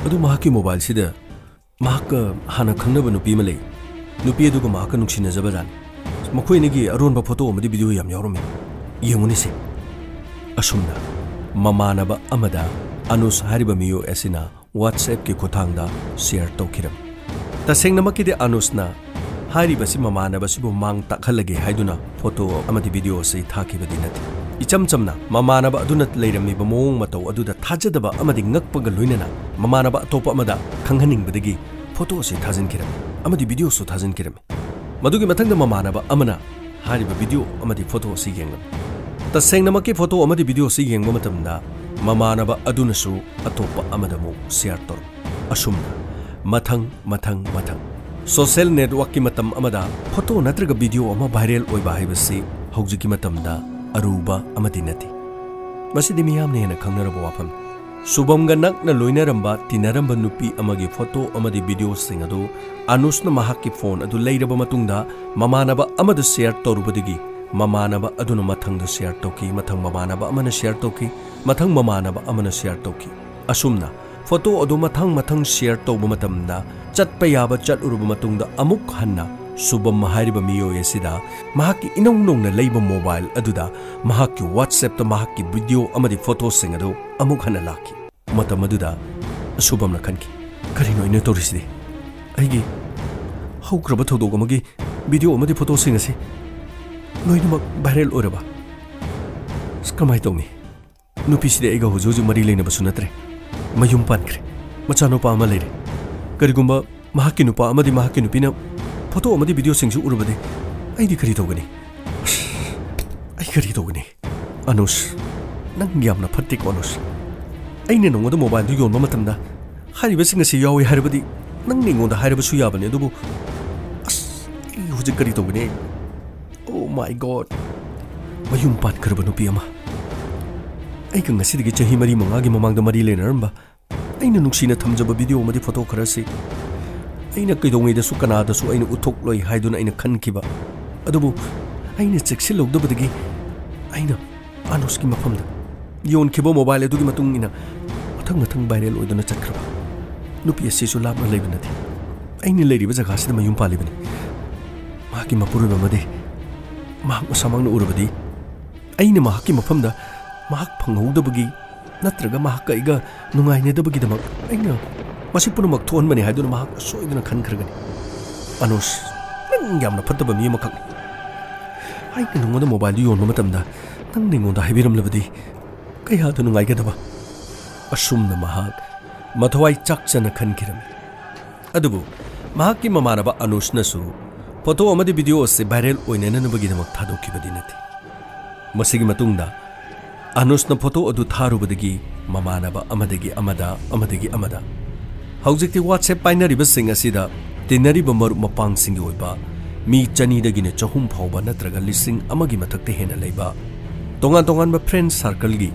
ꯑꯗꯨ ꯃꯍꯥꯛꯀꯤ mobileꯁꯤꯗ ꯃꯍꯥꯛꯀ ꯍꯥꯟꯅ ꯈꯪꯅꯕ ꯅꯨꯄꯤ ꯑꯃ ꯂꯩ꯫ ꯅꯨꯄꯤ ꯑꯗꯨꯒ ꯃꯍꯥꯛꯀ ꯅꯨꯡꯁꯤꯅꯖꯕꯖꯥꯠꯅꯤ꯫ ꯃꯈꯣꯏ ꯑꯅꯤꯒꯤ ꯑꯔꯣꯟꯕ photo ꯑꯃꯗꯤ video ꯌꯥꯝ ꯌꯥꯎꯔꯝꯃꯤ꯫ ꯌꯦꯡꯉꯨꯅꯦꯁꯦ꯫" ꯑꯁꯨꯝꯅ ꯃꯃꯥꯟꯅꯕ ꯑꯃꯗ ꯑꯅꯨꯁ ꯍꯥꯏꯔꯤꯕ ꯃꯤꯑꯣꯏ ꯑꯁꯤꯅ WhatsAppꯀꯤ ꯈꯨꯠꯊꯥꯡꯗ share ꯇꯧꯈꯤꯔꯝꯃꯤ꯫ ꯇꯁꯦꯡꯅꯃꯛꯀꯤꯗꯤ ꯑꯅꯨꯁꯅ ꯍꯥꯏꯔꯤꯕꯁꯤ ꯃꯃꯥꯟꯅꯕꯁꯤꯕꯨ ꯃꯥꯡ ꯇꯥꯛꯍꯜꯂꯒꯦ ꯍꯥꯏꯗꯨꯅ photo ꯑꯃꯗꯤ video ꯑꯁꯤ ꯊꯥꯈꯤꯕꯗꯤ ꯅꯠꯇꯦ꯫ ꯏꯆꯝ ꯆꯝꯅ ꯃꯃꯥꯟꯅꯕ ꯑꯗꯨꯅ ꯂꯩꯔꯝꯃꯤꯕ ꯃꯑꯣꯡ ꯃꯇꯧ ꯑꯗꯨꯗ ꯊꯥꯖꯗꯕ ꯑꯃꯗꯤ ꯉꯛꯄꯒ ꯂꯣꯏꯅꯅ ꯃꯃꯥꯟꯅꯕ ꯑꯇꯣꯞꯄ ꯑꯃꯗ ꯈꯪꯍꯟꯅꯤꯡꯕꯗꯒꯤ photo ꯑꯁꯤ ꯊꯥꯖꯤꯟꯈꯤꯔꯝꯃꯤ ꯑꯃꯗꯤ videoꯁꯨ ꯊꯥꯖꯤꯟꯈꯤꯔꯝꯃꯤ꯫ ꯃꯗꯨꯒꯤ ꯃꯊꯪꯗ ꯃꯃꯥꯟꯅꯕ ꯑꯃꯅ ꯍꯥꯏꯔꯤꯕ video ꯑꯃꯗꯤ photo ꯑꯁꯤ ꯌꯦꯡꯂꯝꯃꯤ꯫ ꯇꯁꯦꯡꯅꯃꯛꯀꯤ photo ꯑꯃꯗꯤ video ꯑꯁꯤ ꯌꯦꯡꯕ ꯃꯇꯝꯗ ꯃꯃꯥꯟꯅꯕ ꯑꯗꯨꯅꯁꯨ ꯑꯇꯣꯞꯄ ꯑꯃꯗ ꯑꯃꯨꯛ share ꯇꯧꯔꯝꯃꯤ꯫ ꯑꯁꯨꯝꯅ ꯃꯊꯪ, ꯃꯊꯪ, ꯃꯊꯪ꯫ Social networkꯀꯤ ꯃꯇꯝ ꯑꯃꯗ photo ꯅꯠꯇ꯭ꯔꯒ video ꯑꯃ viral ꯑꯣꯏꯕ ꯍꯥꯏꯕꯁꯤ ꯍꯧꯖꯤꯛꯀꯤ ꯃꯇꯝꯗ ꯑꯔꯨꯕ ꯑꯃꯗꯤ ꯅꯠꯇꯦ꯫ ꯃꯁꯤꯗꯤ ꯃꯤꯌꯥꯝꯅ ꯍꯦꯟꯅ ꯈꯪꯅꯔꯕ ꯋꯥꯐꯝꯅꯤ꯫ ꯁꯨꯕꯝꯒ ꯅꯛꯅ ꯂꯣꯏꯅꯔꯝꯕ, ꯇꯤꯟꯅꯔꯝꯕ ꯅꯨꯄꯤ ꯑꯃꯒꯤ photo ꯑꯃꯗꯤ videoꯁꯤꯡ ꯑꯗꯨ ꯑꯅꯨꯁꯅ ꯃꯍꯥꯛꯀꯤ phone ꯑꯗꯨ ꯂꯩꯔꯕ ꯃꯇꯨꯡꯗ ꯃꯃꯥꯟꯅꯕ ꯑꯃꯗ share ꯇꯧꯔꯨꯕꯗꯒꯤ ꯃꯃꯥꯟꯅꯕ ꯑꯗꯨꯅ ꯃꯊꯪꯗ share ꯇꯧꯈꯤ, ꯃꯊꯪ ꯃꯃꯥꯟꯅꯕ ꯑꯃꯅ share ꯇꯧꯈꯤ, ꯃꯊꯪ ꯃꯃꯥꯟꯅꯕ ꯑꯃꯅ share ꯇꯧꯈꯤ꯫ ꯑꯁꯨꯝꯅ photo ꯑꯗꯨ ꯃꯊꯪ ꯃꯊꯪ share ꯇꯧꯕ ꯃꯇꯝꯗ, ꯆꯠꯄ ꯌꯥꯕ ꯆꯠꯂꯨꯔꯕ ꯃꯇꯨꯡꯗ, ꯑꯃꯨꯛ ꯍꯟꯅ ꯁꯨꯕꯝ ꯍꯥꯏꯔꯤꯕ ꯃꯤꯑꯣꯏ ꯑꯁꯤꯗ ꯃꯍꯥꯛꯀꯤ ꯏꯅꯧ ꯅꯧꯅ ꯂꯩꯕ mobile ꯑꯗꯨꯗ ꯃꯍꯥꯛꯀꯤ WhatsAppꯇ ꯃꯍꯥꯛꯀꯤ video ꯑꯃꯗꯤ photoꯁꯤꯡ ꯑꯗꯨ ꯑꯃꯨꯛ ꯍꯟꯅ ꯂꯥꯛꯈꯤ꯫ ꯃꯇꯝ ꯑꯗꯨꯗ ꯁꯨꯕꯝꯅ ꯈꯟꯈꯤ, "ꯀꯔꯤꯅꯣ ꯑꯩꯅ ꯇꯧꯔꯤꯁꯤꯗꯤ? ꯑꯩꯒꯤ ꯍꯧꯈ꯭ꯔꯕ ꯊꯧꯗꯣꯛ ꯑꯃꯒꯤ video ꯑꯃꯗꯤ photoꯁꯤꯡ ꯑꯁꯤ ꯂꯣꯏꯅꯃꯛ viral ꯑꯣꯏꯔꯕ? ꯑꯁ, ꯀꯃꯥꯏꯅ ꯇꯧꯅꯤ? ꯅꯨꯄꯤꯁꯤꯗꯤ ꯑꯩꯒ ꯍꯧꯖꯤꯛ ꯍꯧꯖꯤꯛ ꯃꯔꯤ ꯂꯩꯅꯕꯁꯨ ꯅꯠꯇ꯭ꯔꯦ꯫ ꯃꯌꯨꯝ ꯄꯥꯟꯈ꯭ꯔꯦ꯫ ꯃꯆꯥꯅꯨꯄꯥ ꯑꯃ ꯂꯩꯔꯦ꯫ ꯀꯔꯤꯒꯨꯝꯕ ꯃꯍꯥꯛꯀꯤ ꯅꯨꯄꯥ ꯑꯃꯗꯤ ꯃꯍꯥꯛꯀꯤ ꯅꯨꯄꯤꯅ ꯐꯣꯇꯣ ꯑꯃꯗꯤ ꯚꯤꯗꯤꯑꯣꯁꯤꯡꯁꯨ ꯎꯔꯕꯗꯤ ꯑꯩꯗꯤ ꯀꯔꯤ ꯇꯧꯒꯅꯤ? ꯑꯩ ꯀꯔꯤ ꯇꯧꯒꯅꯤ? ꯑꯅꯨꯁ, ꯅꯪ ꯌꯥꯝꯅ ꯐꯠꯇꯦꯀꯣ ꯑꯅꯨꯁ꯫ ꯑꯩꯅ ꯅꯉꯣꯟꯗ ꯃꯣꯕꯥꯏꯜꯗꯨ ꯌꯣꯟꯕ ꯃꯇꯝꯗ ꯍꯥꯏꯔꯤꯕꯁꯤꯡ ꯑꯁꯤ ꯌꯥꯎꯏ ꯍꯥꯏꯔꯕꯗꯤ ꯅꯪꯅ ꯑꯩꯉꯣꯟꯗ ꯍꯥꯏꯔꯕꯁꯨ ꯌꯥꯕꯅꯤ, ꯑꯗꯨꯕꯨ ꯑꯁ, ꯑꯩ ꯍꯧꯖꯤꯛ ꯀꯔꯤ ꯇꯧꯒꯅꯤ? Oh my God! ꯃꯌꯨꯝ ꯄꯥꯟꯈ꯭ꯔꯕ ꯅꯨꯄꯤ ꯑꯃ, ꯑꯩꯒ ꯉꯁꯤꯗꯒꯤ ꯆꯍꯤ ꯃꯔꯤ ꯃꯉꯥꯒꯤ ꯃꯃꯥꯡꯗ ꯃꯔꯤ ꯂꯩꯅꯔꯝꯕ, ꯑꯩꯅ ꯅꯨꯡꯁꯤꯅ ꯊꯝꯖꯕ ꯚꯤꯗꯤꯑꯣ ꯑꯃꯗꯤ ꯐꯣꯇꯣ ꯈꯔꯁꯤ ꯑꯩꯅ ꯀꯩꯗꯧꯉꯩꯗꯁꯨ ꯀꯅꯥꯗꯁꯨ ꯑꯩꯅ ꯎꯠꯊꯣꯛꯂꯣꯏ ꯍꯥꯏꯗꯨꯅ ꯑꯩꯅ ꯈꯟꯈꯤꯕ, ꯑꯗꯨꯕꯨ ꯑꯩꯅ ꯆꯦꯛꯁꯤꯜꯍꯧꯗꯕꯗꯒꯤ ꯑꯩꯅ ꯑꯅꯨꯁꯀꯤ ꯃꯐꯝꯗ ꯌꯣꯟꯈꯤꯕ ꯃꯣꯕꯥꯏꯜ ꯑꯗꯨꯒꯤ ꯃꯇꯨꯡ ꯏꯟꯅ ꯃꯊꯪ ꯃꯊꯪ ꯚꯥꯏꯔꯦꯜ ꯑꯣꯏꯗꯨꯅ ꯆꯠꯈ꯭ꯔꯕ꯫ ꯅꯨꯄꯤ ꯑꯁꯤꯁꯨ ꯂꯥꯞꯅ ꯂꯩꯕ ꯅꯠꯇꯦ, ꯑꯩꯅ ꯂꯩꯔꯤꯕ ꯖꯒꯥꯁꯤꯗ ꯃꯌꯨꯝ ꯄꯥꯜꯂꯤꯕꯅꯤ꯫ ꯃꯍꯥꯛꯀꯤ ꯃꯄꯨꯔꯣꯏꯕ ꯑꯃꯗꯤ ꯃꯍꯥꯛ ꯃꯁꯥꯃꯛꯅ ꯎꯔꯕꯗꯤ ꯑꯩꯅ ꯃꯍꯥꯛꯀꯤ ꯃꯐꯝꯗ ꯃꯍꯥꯛ ꯐꯪꯍꯧꯗꯕꯒꯤ ꯅꯠꯇ꯭ꯔꯒ ꯃꯍꯥꯛꯀ ꯑꯩꯒ ꯅꯨꯡꯉꯥꯏꯅꯗꯕꯒꯤꯗꯃꯛ ꯑꯩꯅ ꯃꯁꯤ ꯄꯨꯝꯅꯃꯛ ꯊꯣꯛꯍꯟꯕꯅꯤ ꯍꯥꯏꯗꯨꯅ ꯃꯍꯥꯛ ꯁꯣꯏꯗꯅ ꯈꯟꯈ꯭ꯔꯒꯅꯤ꯫ "ꯑꯅꯨꯁ, ꯅꯪ ꯌꯥꯝꯅ ꯐꯠꯇꯕ ꯃꯤ ꯑꯃꯈꯛꯅꯤ꯫ ꯑꯩꯅ ꯅꯉꯣꯟꯗ ꯃꯣꯕꯥꯏꯜꯗꯨ ꯌꯣꯟꯕ ꯃꯇꯝꯗ ꯅꯪꯅ ꯑꯩꯉꯣꯟꯗ ꯍꯥꯏꯕꯤꯔꯝꯂꯕꯗꯤ ꯀꯌꯥꯗ ꯅꯨꯡꯉꯥꯏꯒꯗꯕ?" ꯑꯁꯨꯝꯅ ꯃꯍꯥꯛ ꯃꯊꯋꯥꯏ ꯆꯥꯛꯆꯅ ꯈꯟꯈꯤꯔꯝꯃꯤ꯫ ꯑꯗꯨꯕꯨ ꯃꯍꯥꯛꯀꯤ ꯃꯃꯥꯟꯅꯕ ꯑꯅꯨꯁꯅꯁꯨ ꯐꯣꯇꯣ ꯑꯃꯗꯤ ꯚꯤꯗꯤꯑꯣ ꯑꯁꯤ ꯚꯥꯏꯔꯦꯜ ꯑꯣꯏꯅꯅꯕꯒꯤꯗꯃꯛ ꯊꯥꯗꯣꯛꯈꯤꯕꯗꯤ ꯅꯠꯇꯦ꯫ ꯃꯁꯤꯒꯤ ꯃꯇꯨꯡꯗ ꯑꯅꯨꯁꯅ ꯐꯣꯇꯣ ꯑꯗꯨ ꯊꯥꯔꯨꯕꯗꯒꯤ ꯃꯃꯥꯟꯅꯕ ꯑꯃꯗꯒꯤ ꯑꯃꯗ, ꯑꯃꯗꯒꯤ ꯑꯃꯗ, ꯍꯧꯖꯤꯛꯇꯤ WhatsApp ꯄꯥꯏꯅꯔꯤꯕꯁꯤꯡ ꯑꯁꯤꯗ ꯇꯤꯟꯅꯔꯤꯕ ꯃꯔꯨꯞ ꯃꯄꯥꯡꯁꯤꯡꯒꯤ ꯑꯣꯏꯕ ꯃꯤ ꯆꯅꯤꯗꯒꯤꯅ ꯆꯍꯨꯝ ꯐꯥꯎꯕ ꯅꯠꯇ꯭ꯔꯒ ꯂꯤꯁꯤꯡ ꯑꯃꯒꯤ ꯃꯊꯛꯇ ꯍꯦꯟꯅ ꯂꯩꯕ ꯇꯣꯉꯥꯟ ꯇꯣꯉꯥꯟꯕ friend circle ꯒꯤ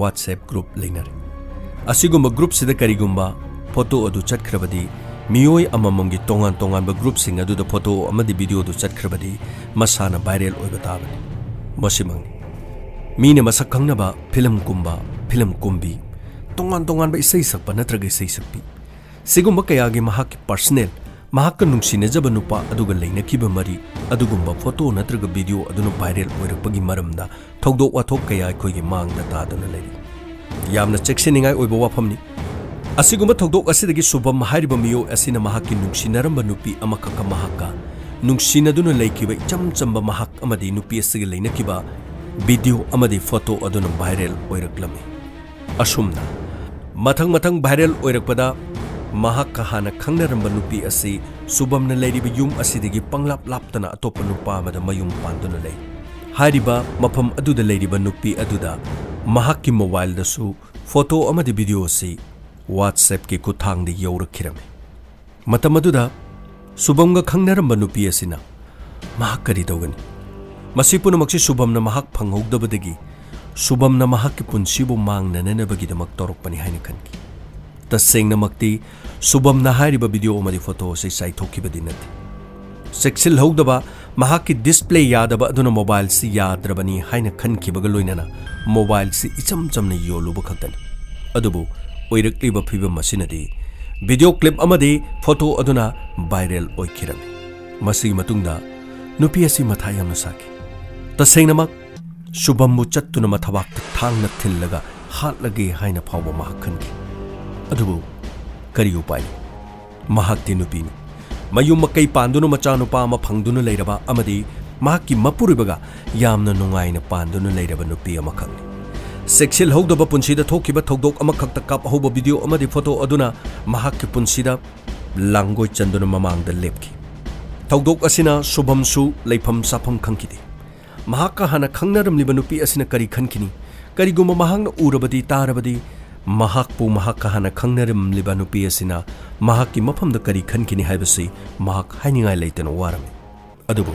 WhatsApp group ꯂꯩꯅꯔꯦ꯫ ꯑꯁꯤꯒꯨꯝꯕ group ꯁꯤꯗ ꯀꯔꯤꯒꯨꯝꯕ ꯐꯣꯇꯣ ꯑꯗꯨ ꯆꯠꯈ꯭ꯔꯕꯗꯤ, ꯃꯤꯑꯣꯏ ꯑꯃꯃꯝꯒꯤ ꯇꯣꯉꯥꯟ ꯇꯣꯉꯥꯟꯕ group ꯁꯤꯡ ꯑꯗꯨꯗ ꯐꯣꯇꯣ ꯑꯃꯗꯤ ꯚꯤꯗꯤꯑꯣ ꯑꯗꯨ ꯆꯠꯈ꯭ꯔꯕꯗꯤ, ꯃꯁꯥꯅ ꯚꯥꯏꯔꯦꯜ ꯑꯣꯏꯕ ꯇꯥꯕꯅꯤ꯫ ꯃꯁꯤꯃꯛꯅꯤ꯫ ꯃꯤꯅ ꯃꯁꯛ ꯈꯪꯅꯕ ꯐꯤꯂꯝ ꯀꯨꯝꯕ, ꯐꯤꯂꯝ ꯀꯨꯝꯕꯤ, ꯇꯣꯉꯥꯟ ꯇꯣꯉꯥꯟꯕ ꯏꯁꯩ ꯁꯛꯄ ꯅꯠꯇ꯭ꯔꯒ ꯏꯁꯩ ꯁꯛꯄꯤ, ꯁꯤꯒꯨꯝꯕ ꯀꯌꯥꯒꯤ ꯃꯍꯥꯛꯀꯤ personal, ꯃꯍꯥꯛꯀ ꯅꯨꯡꯁꯤꯅꯖꯕ ꯅꯨꯄꯥ ꯑꯗꯨꯒ ꯂꯩꯅꯈꯤꯕ ꯃꯔꯤ, ꯑꯗꯨꯒꯨꯝꯕ ꯐꯣꯇꯣ ꯅꯠꯇ꯭ꯔꯒ ꯚꯤꯗꯤꯑꯣ ꯑꯗꯨꯅ ꯚꯥꯏꯔꯦꯜ ꯑꯣꯏꯔꯛꯄꯒꯤ ꯃꯔꯝꯗ ꯊꯧꯗꯣꯛ ꯋꯥꯊꯣꯛ ꯀꯌꯥ ꯑꯩꯈꯣꯏꯒꯤ ꯃꯥꯡꯗ ꯇꯥꯗꯨꯅ ꯂꯩꯔꯤ꯫ ꯌꯥꯝꯅ ꯆꯦꯛꯁꯤꯟꯅꯤꯡꯉꯥꯏ ꯑꯣꯏꯕ ꯋꯥꯐꯝꯅꯤ꯫ ꯑꯁꯤꯒꯨꯝꯕ ꯊꯧꯗꯣꯛ ꯑꯁꯤꯗꯒꯤ ꯁꯨꯚꯝ ꯍꯥꯏꯔꯤꯕ ꯃꯤꯑꯣꯏ ꯑꯁꯤꯅ ꯃꯍꯥꯛꯀꯤ ꯅꯨꯡꯁꯤꯅꯔꯝꯕ ꯅꯨꯄꯤ ꯑꯃꯈꯛꯀ ꯃꯍꯥꯛꯀ ꯅꯨꯡꯁꯤꯅꯗꯨꯅ ꯂꯩꯈꯤꯕ ꯏꯆꯝ ꯆꯝꯕ ꯃꯍꯥꯛ ꯑꯃꯗꯤ ꯅꯨꯄꯤ ꯑꯁꯤꯒ ꯂꯩꯅꯈꯤꯕ ꯚꯤꯗꯤꯑꯣ ꯑꯃꯗꯤ ꯐꯣꯇꯣ ꯑꯗꯨꯅ ꯚꯥꯏꯔꯦꯜ ꯑꯣꯏꯔꯛꯂꯝꯃꯤ꯫ ꯑꯁꯨꯝꯅ ꯃꯊꯪ ꯃꯊꯪ ꯚꯥꯏꯔꯦꯜ ꯑꯣꯏꯔꯛꯄꯗ ꯃꯍꯥꯛꯀ ꯍꯥꯟꯅ ꯈꯪꯅꯔꯝꯕ ꯅꯨꯄꯤ ꯑꯁꯤ ꯁꯨꯚꯝꯅ ꯂꯩꯔꯤꯕ ꯌꯨꯝ ꯑꯁꯤꯗꯒꯤ ꯄꯪꯂꯥꯞ ꯂꯥꯞꯇꯅ ꯑꯇꯣꯞꯄ ꯅꯨꯄꯥ ꯑꯃꯗ ꯃꯌꯨꯝ ꯄꯥꯟꯗꯨꯅ ꯂꯩ꯫ ꯍꯥꯏꯔꯤꯕ ꯃꯐꯝ ꯑꯗꯨꯗ ꯂꯩꯔꯤꯕ ꯅꯨꯄꯤ ꯑꯗꯨꯗ ꯃꯍꯥꯛꯀꯤ ꯃꯣꯕꯥꯏꯜꯗꯁꯨ ꯐꯣꯇꯣ ꯑꯃꯗꯤ ꯚꯤꯗꯤꯑꯣ ꯑꯁꯤ WhatsApp-ꯀꯤ ꯈꯨꯠꯊꯥꯡꯗ ꯌꯧꯔꯛꯈꯤꯔꯝꯃꯤ꯫ ꯃꯇꯝ ꯑꯗꯨꯗ ꯁꯨꯚꯝꯒ ꯈꯪꯅꯔꯝꯕ ꯅꯨꯄꯤ ꯑꯁꯤꯅ ꯃꯍꯥꯛ ꯀꯔꯤ ꯇꯧꯒꯅꯤ? ꯃꯁꯤ ꯄꯨꯝꯅꯃꯛꯁꯤ ꯁꯨꯚꯝꯅ ꯃꯍꯥꯛ ꯐꯪꯍꯧꯗꯕꯗꯒꯤ ꯁꯨꯚꯝꯅ ꯃꯍꯥꯛꯀꯤ ꯄꯨꯟꯁꯤꯕꯨ ꯃꯥꯡꯅꯅꯅꯕꯒꯤꯗꯃꯛ ꯇꯧꯔꯛꯄꯅꯤ ꯍꯥꯏꯅ ꯈꯟꯈꯤ꯫ ꯇꯁꯦꯡꯅꯃꯛꯇꯤ ꯁꯨꯚꯝꯅ ꯍꯥꯏꯔꯤꯕ ꯚꯤꯗꯤꯑꯣ ꯑꯃꯗꯤ ꯐꯣꯇꯣ ꯑꯁꯤ ꯆꯥꯏꯊꯣꯛꯈꯤꯕꯗꯤ ꯅꯠꯇꯦ꯫ ꯆꯦꯛꯁꯤꯜꯍꯧꯗꯕ, ꯃꯍꯥꯛꯀꯤ ꯗꯤꯁꯄ꯭ꯂꯦ ꯌꯥꯗꯕ ꯑꯗꯨꯅ ꯃꯣꯕꯥꯏꯜꯁꯤ ꯌꯥꯗ꯭ꯔꯕꯅꯤ ꯍꯥꯏꯅ ꯈꯟꯈꯤꯕꯒ ꯂꯣꯏꯅꯅ ꯃꯣꯕꯥꯏꯜꯁꯤ ꯏꯆꯝ ꯆꯝꯅ ꯌꯣꯜꯂꯨꯕ ꯈꯛꯇꯅꯤ꯫ ꯑꯗꯨꯕꯨ ꯑꯣꯏꯔꯛꯂꯤꯕ ꯐꯤꯕꯝ ꯑꯁꯤꯅꯗꯤ ꯚꯤꯗꯤꯑꯣ ꯀ꯭ꯂꯤꯞ ꯑꯃꯗꯤ ꯐꯣꯇꯣ ꯑꯗꯨꯅ ꯚꯥꯏꯔꯦꯜ ꯑꯣꯏꯈꯤꯔꯝꯃꯤ꯫ ꯃꯁꯤꯒꯤ ꯃꯇꯨꯡꯗ ꯅꯨꯄꯤ ꯑꯁꯤ ꯃꯊꯥ ꯌꯥꯝꯅ ꯁꯥꯈꯤ꯫ ꯇꯁꯦꯡꯅꯃꯛ ꯁꯨꯚꯝꯕꯨ ꯆꯠꯇꯨꯅ ꯃꯊꯕꯥꯛꯇ ꯊꯥꯡꯅ ꯊꯤꯜꯂꯒ ꯍꯥꯠꯂꯒꯦ ꯍꯥꯏꯅ ꯐꯥꯎꯕ ꯃꯍꯥꯛ ꯈꯟꯈꯤ꯫ ꯑꯗꯨꯕꯨ ꯀꯔꯤ ꯎꯄꯥꯏ ꯂꯩ? ꯃꯍꯥꯛꯇꯤ ꯅꯨꯄꯤꯅꯤ꯫ ꯃꯌꯨꯝ ꯃꯀꯩ ꯄꯥꯟꯗꯨꯅ ꯃꯆꯥꯅꯨꯄꯥ ꯑꯃ ꯐꯪꯗꯨꯅ ꯂꯩꯔꯕ ꯑꯃꯗꯤ ꯃꯍꯥꯛꯀꯤ ꯃꯄꯨꯔꯣꯏꯕꯒ ꯌꯥꯝꯅ ꯅꯨꯡꯉꯥꯏꯅ ꯄꯥꯟꯗꯨꯅ ꯂꯩꯔꯕ ꯅꯨꯄꯤ ꯑꯃꯈꯛꯅꯤ꯫ ꯆꯦꯛꯁꯤꯜꯍꯧꯗꯕ ꯄꯨꯟꯁꯤꯗ ꯊꯣꯛꯈꯤꯕ ꯊꯧꯗꯣꯛ ꯑꯃꯈꯛꯇ ꯀꯥꯞꯍꯧꯕ ꯚꯤꯗꯤꯑꯣ ꯑꯃꯗꯤ ꯐꯣꯇꯣ ꯑꯗꯨꯅ ꯃꯍꯥꯛꯀꯤ ꯄꯨꯟꯁꯤꯗ ꯂꯥꯡꯒꯣꯏ ꯆꯟꯗꯨꯅ ꯃꯃꯥꯡꯗ ꯂꯦꯞꯈꯤ꯫ ꯊꯧꯗꯣꯛ ꯑꯁꯤꯅ ꯁꯨꯚꯝꯁꯨ ꯂꯩꯐꯝ ꯆꯥꯐꯝ ꯈꯪꯈꯤꯗꯦ꯫ ꯃꯍꯥꯛꯀ ꯍꯥꯟꯅ ꯈꯪꯅꯔꯝꯂꯤꯕ ꯅꯨꯄꯤ ꯑꯁꯤꯅ ꯀꯔꯤ ꯈꯟꯈꯤꯅꯤ? ꯀꯔꯤꯒꯨꯝꯕ ꯃꯍꯥꯛꯅ ꯎꯔꯕꯗꯤ, ꯇꯥꯔꯕꯗꯤ, ꯃꯍꯥꯛꯄꯨ ꯃꯍꯥꯛꯀ ꯍꯥꯟꯅ ꯈꯪꯅꯔꯝꯂꯤꯕ ꯅꯨꯄꯤ ꯑꯁꯤꯅ ꯃꯍꯥꯛꯀꯤ ꯃꯐꯝꯗ ꯀꯔꯤ ꯈꯟꯈꯤꯅꯤ ꯍꯥꯏꯕꯁꯤ ꯃꯍꯥꯛ ꯍꯥꯏꯅꯤꯡꯉꯥꯏ ꯂꯩꯇꯅ ꯋꯥꯔꯝꯃꯤ꯫ ꯑꯗꯨꯕꯨ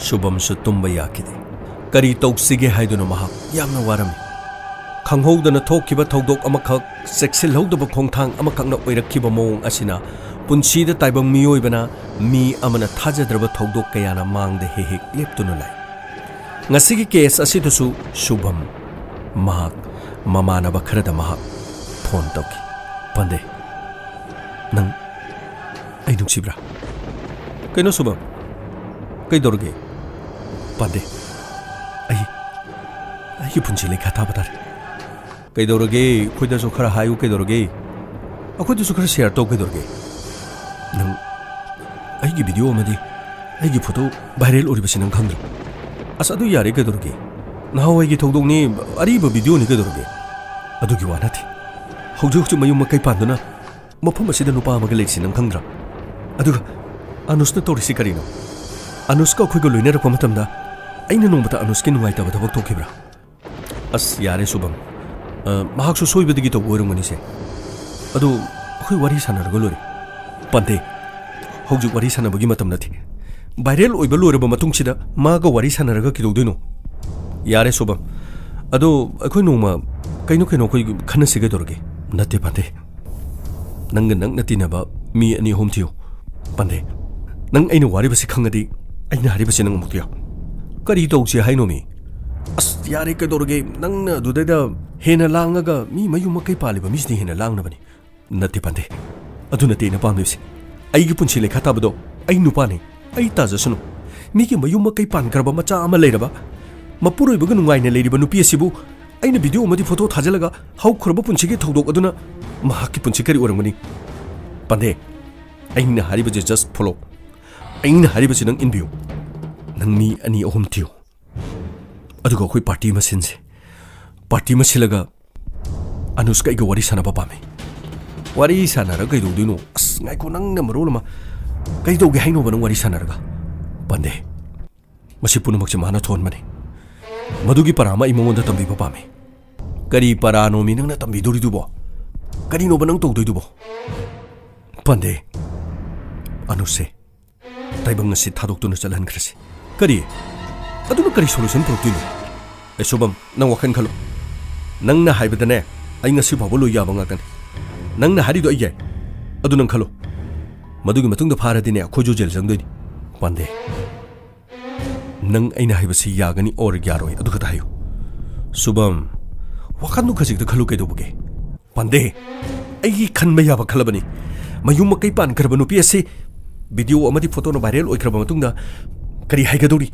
ꯁꯨꯚꯝꯁꯨ ꯇꯨꯝꯕ ꯌꯥꯈꯤꯗꯦ꯫ ꯀꯔꯤ ꯇꯧꯁꯤꯒꯦ ꯍꯥꯏꯗꯨꯅ ꯃꯍꯥꯛ ꯌꯥꯝꯅ ꯋꯥꯔꯝꯃꯤ꯫ ꯈꯪꯍꯧꯗꯅ ꯊꯣꯛꯈꯤꯕ ꯊꯧꯗꯣꯛ ꯑꯃꯈꯛ, ꯆꯦꯛꯁꯤꯜꯍꯧꯗꯕ ꯈꯣꯡꯊꯥꯡ ꯑꯃꯈꯛꯅ ꯑꯣꯏꯔꯛꯈꯤꯕ ꯃꯑꯣꯡ ꯑꯁꯤꯅ ꯄꯨꯟꯁꯤꯗ ꯇꯥꯏꯕꯪ ꯃꯤꯑꯣꯏꯕꯅ ꯃꯤ ꯑꯃꯅ ꯊꯥꯖꯗ꯭ꯔꯕ ꯊꯧꯗꯣꯛ ꯀꯌꯥꯅ ꯃꯥꯡꯗ ꯍꯦꯛ ꯍꯦꯛ ꯂꯦꯞꯇꯨꯅ ꯂꯥꯛꯏ꯫ ꯉꯁꯤꯒꯤ ꯀꯦꯁ ꯑꯁꯤꯗꯁꯨ ꯁꯨꯚꯝ ꯃꯍꯥꯛ ꯃꯃꯥꯟꯅꯕ ꯈꯔꯗ ꯃꯍꯥꯛ ꯐꯣꯟ ꯇꯧꯈꯤ꯫ "ꯄꯥꯟꯗꯦ, ꯅꯪ ꯑꯩ ꯅꯨꯡꯁꯤꯕ꯭ꯔꯥ?" "ꯀꯩꯅꯣ ꯁꯨꯚꯝ, ꯀꯩꯗꯧꯔꯒꯦ?" "ꯄꯥꯟꯗꯦ, ꯑꯩ, ꯑꯩꯒꯤ ꯄꯨꯟꯁꯤ ꯂꯩꯈꯥ ꯊꯥꯕ ꯇꯥꯔꯦ꯫ ꯀꯩꯗꯧꯔꯒꯦ? ꯑꯩꯈꯣꯏꯗꯁꯨ ꯈꯔ ꯍꯥꯏꯌꯨ, ꯀꯩꯗꯧꯔꯒꯦ? ꯑꯩꯈꯣꯏꯗꯁꯨ ꯈꯔ ꯁꯤꯌꯔ ꯇꯧ, ꯀꯩꯗꯧꯔꯒꯦ? ꯅꯪ ꯑꯩꯒꯤ ꯚꯤꯗꯤꯑꯣ ꯑꯃꯗꯤ ꯑꯩꯒꯤ ꯐꯣꯇꯣ ꯚꯥꯏꯔꯦꯜ ꯑꯣꯏꯔꯤꯕꯁꯤ ꯅꯪ ꯈꯪꯗ꯭ꯔꯣ?" "ꯑꯁ, ꯑꯗꯨ ꯌꯥꯔꯦ, ꯀꯩꯗꯧꯔꯒꯦ? ꯅꯍꯥꯟꯋꯥꯏꯒꯤ ꯊꯧꯗꯣꯛꯅꯤ, ꯑꯔꯤꯕ ꯚꯤꯗꯤꯑꯣꯅꯤ, ꯀꯩꯗꯧꯔꯒꯦ?" "ꯑꯗꯨꯒꯤ ꯋꯥ ꯅꯠꯇꯦ꯫ ꯍꯧꯖꯤꯛ ꯍꯧꯖꯤꯛ ꯃꯌꯨꯝ ꯃꯀꯩ ꯄꯥꯟꯗꯨꯅ ꯃꯐꯝ ꯑꯁꯤꯗ ꯅꯨꯄꯥ ꯑꯃꯒ ꯂꯩꯔꯤꯁꯤ ꯅꯪ ꯈꯪꯗ꯭ꯔꯥ? ꯑꯗꯨꯒ ꯑꯅꯨꯁꯅ ꯇꯧꯔꯤꯁꯤ ꯀꯔꯤꯅꯣ? ꯑꯅꯨꯁꯀ ꯑꯩꯈꯣꯏꯒ ꯂꯣꯏꯅꯔꯛꯄ ꯃꯇꯝꯗ ꯑꯩꯅ ꯅꯣꯡꯃꯇ ꯑꯅꯨꯁꯀꯤ ꯅꯨꯡꯉꯥꯏꯇꯕ ꯊꯕꯛ ꯊꯣꯛꯈꯤꯕ꯭ꯔꯥ? ꯑꯁ, ꯌꯥꯔꯦ ꯁꯨꯚꯝ꯫ ꯑ, ꯃꯍꯥꯛꯁꯨ ꯁꯣꯏꯕꯗꯒꯤ ꯇꯧꯕ ꯑꯣꯏꯔꯝꯒꯅꯤꯁꯦ꯫ ꯑꯗꯨ ꯑꯩꯈꯣꯏ ꯋꯥꯔꯤ ꯁꯥꯟꯅꯔꯒ ꯂꯣꯏꯔꯦ꯫ ꯄꯥꯟꯗꯦ, ꯍꯧꯖꯤꯛ ꯋꯥꯔꯤ ꯁꯥꯟꯅꯕꯒꯤ ꯃꯇꯝ ꯅꯠꯇꯦ꯫ ꯚꯥꯏꯔꯦꯜ ꯑꯣꯏꯕ ꯂꯣꯏꯔꯕ ꯃꯇꯨꯡꯁꯤꯗ ꯃꯥꯒ ꯋꯥꯔꯤ ꯁꯥꯟꯅꯔꯒ ꯀꯩꯗꯧꯗꯣꯏꯅꯣ? ꯌꯥꯔꯦ ꯁꯨꯚꯝ꯫ ꯑꯗꯣ ꯑꯩꯈꯣꯏ ꯅꯣꯡꯃ ꯀꯩꯅꯣ ꯀꯩꯅꯣ ꯑꯩꯈꯣꯏ ꯈꯟꯅꯁꯤ ꯀꯩꯗꯧꯔꯒꯦ? ꯅꯠꯇꯦ ꯄꯥꯟꯗꯦ꯫ ꯅꯪꯒ ꯅꯛꯅ ꯇꯤꯟꯅꯕ ꯃꯤ ꯑꯅꯤ ꯑꯍꯨꯝ ꯊꯤꯌꯨ꯫ ꯄꯥꯟꯗꯦ, ꯅꯪ ꯑꯩꯅ ꯋꯥꯔꯤꯕꯁꯤ ꯈꯪꯉꯗꯤ ꯑꯩꯅ ꯍꯥꯏꯔꯤꯕꯁꯤ ꯅꯪ ꯑꯃꯨꯛ ꯇꯤꯌꯥꯎ꯫ ꯀꯔꯤ ꯇꯧꯁꯦ ꯍꯥꯏꯅꯣ ꯃꯤ? ꯑꯁ, ꯌꯥꯔꯦ, ꯀꯩꯗꯧꯔꯒꯦ? ꯅꯪꯅ ꯑꯗꯨꯗꯩꯗ ꯍꯦꯟꯅ ꯂꯥꯡꯉꯒ ꯃꯤ ꯃꯌꯨꯝ ꯃꯀꯩ ꯄꯥꯜꯂꯤꯕ ꯃꯤꯁꯤꯗꯤ ꯍꯦꯟꯅ ꯂꯥꯡꯅꯕꯅꯤ꯫ ꯅꯠꯇꯦ ꯄꯥꯟꯗꯦ, ꯑꯗꯨ ꯅꯠꯇꯦ ꯑꯩꯅ ꯄꯥꯝꯂꯤꯕꯁꯤ꯫ ꯑꯩꯒꯤ ꯄꯨꯟꯁꯤ ꯂꯩꯈꯥ ꯇꯥꯕꯗꯣ ꯑꯩ ꯅꯨꯄꯥꯅꯤ, ꯑꯩ ꯇꯥꯖꯁꯅꯨ꯫ ꯃꯤꯒꯤ ꯃꯌꯨꯝ ꯃꯀꯩ ꯄꯥꯟꯈ꯭ꯔꯕ ꯃꯆꯥ ꯑꯃ ꯂꯩꯔꯕ, ꯃꯄꯨꯔꯣꯏꯕꯒ ꯅꯨꯡꯉꯥꯏꯅ ꯂꯩꯔꯤꯕ ꯅꯨꯄꯤ ꯑꯁꯤꯕꯨ ꯑꯩꯅ ꯚꯤꯗꯤꯑꯣ ꯑꯃꯗꯤ ꯐꯣꯇꯣ ꯊꯥꯖꯤꯜꯂꯒ ꯍꯧꯈ꯭ꯔꯕ ꯄꯨꯟꯁꯤꯒꯤ ꯊꯧꯗꯣꯛ ꯑꯗꯨꯅ ꯃꯍꯥꯛꯀꯤ ꯄꯨꯟꯁꯤ ꯀꯔꯤ ꯑꯣꯏꯔꯝꯒꯅꯤ? ꯄꯥꯟꯗꯦ, ꯑꯩꯅ ꯍꯥꯏꯔꯤꯕꯁꯦ just follow꯫ ꯑꯩꯅ ꯍꯥꯏꯔꯤꯕꯁꯤ ꯅꯪ ꯏꯟꯕꯤꯌꯨ꯫ ꯅꯪ ꯃꯤ ꯑꯅꯤ ꯑꯍꯨꯝ ꯊꯤꯌꯨ, ꯑꯗꯨꯒ ꯑꯩꯈꯣꯏ ꯄꯥꯔꯇꯤ ꯑꯃ ꯁꯤꯟꯁꯤ꯫ ꯄꯥꯔꯇꯤ ꯑꯃ ꯁꯤꯜꯂꯒ ꯑꯅꯨꯁꯀ ꯑꯩꯒ ꯋꯥꯔꯤ ꯁꯥꯟꯅꯕ ꯄꯥꯝꯃꯤ꯫ ꯋꯥꯔꯤ ꯁꯥꯟꯅꯔꯒ ꯀꯩꯗꯧꯗꯣꯏꯅꯣ? ꯑꯁ, ꯉꯥꯏꯈꯣ, ꯅꯪꯅ ꯃꯔꯣꯜ ꯑꯃ꯫ ꯀꯩꯗꯧꯒꯦ ꯍꯥꯏꯅꯣꯕ ꯅꯪ ꯋꯥꯔꯤ ꯁꯥꯟꯅꯔꯒ? ꯄꯥꯟꯗꯦ, ꯃꯁꯤ ꯄꯨꯝꯅꯃꯛꯁꯦ ꯃꯥꯅ ꯊꯣꯛꯍꯟꯕꯅꯤ꯫ ꯃꯗꯨꯒꯤ ꯄꯔꯥ ꯑꯃ ꯑꯩ ꯃꯉꯣꯟꯗ ꯇꯝꯕꯤꯕ ꯄꯥꯝꯃꯤ꯫ ꯀꯔꯤ ꯄꯔꯥꯅꯣꯃꯤ ꯅꯪꯅ ꯇꯝꯕꯤꯗꯣꯔꯤꯗꯨꯕꯣ? ꯀꯔꯤꯅꯣꯕ ꯅꯪ ꯇꯧꯗꯣꯏꯗꯨꯕꯣ? ꯄꯥꯟꯗꯦ, ꯑꯅꯨꯁꯁꯦ ꯇꯥꯏꯕꯪ ꯑꯁꯤ ꯊꯥꯗꯣꯛꯇꯨꯅ ꯆꯠꯍꯟꯈ꯭ꯔꯁꯤ꯫ ꯀꯔꯤ? ꯑꯗꯨꯅ ꯀꯔꯤ solution ꯄꯨꯔꯛꯇꯣꯏꯅꯣ? ꯑꯦ ꯁꯨꯚꯝ, ꯅꯪ ꯋꯥꯈꯜ ꯈꯜꯂꯣ꯫ ꯅꯪꯅ ꯍꯥꯏꯕꯗꯅꯦ, ꯑꯩ ꯉꯁꯤ ꯐꯥꯎꯕ ꯂꯣꯏ ꯌꯥꯕ ꯉꯥꯛꯇꯅꯤ꯫ ꯅꯪꯅ ꯍꯥꯏꯔꯤꯗꯣ ꯑꯩ ꯌꯥꯏ꯫ ꯑꯗꯨ ꯅꯪ ꯈꯜꯂꯣ꯫ ꯃꯗꯨꯒꯤ ꯃꯇꯨꯡꯗ ꯐꯥꯔꯗꯤꯅꯦ, ꯑꯩꯈꯣꯏꯁꯨ ꯖꯦꯜ ꯆꯪꯗꯣꯏꯅꯤ꯫ ꯄꯥꯟꯗꯦ, ꯅꯪ ꯑꯩꯅ ꯍꯥꯏꯕꯁꯤ ꯌꯥꯒꯅꯤ or ꯌꯥꯔꯣꯏ, ꯑꯗꯨ ꯈꯛꯇ ꯍꯥꯏꯌꯨ꯫ ꯁꯨꯚꯝ, ꯋꯥꯈꯜꯗꯨ ꯈꯖꯤꯛꯇ ꯈꯜꯂꯨ ꯀꯩꯗꯧꯕꯒꯦ? ꯄꯥꯟꯗꯦ, ꯑꯩꯒꯤ ꯈꯟꯕ ꯌꯥꯕ ꯈꯜꯂꯕꯅꯤ꯫ ꯃꯌꯨꯝ ꯃꯀꯩ ꯄꯥꯟꯈ꯭ꯔꯕ ꯅꯨꯄꯤ ꯑꯁꯤ ꯚꯤꯗꯤꯑꯣ ꯑꯃꯗꯤ ꯐꯣꯇꯣꯅ ꯚꯥꯏꯔꯦꯜ ꯑꯣꯏꯈ꯭ꯔꯕ ꯃꯇꯨꯡꯗ ꯀꯔꯤ ꯍꯥꯏꯒꯗꯧꯔꯤ?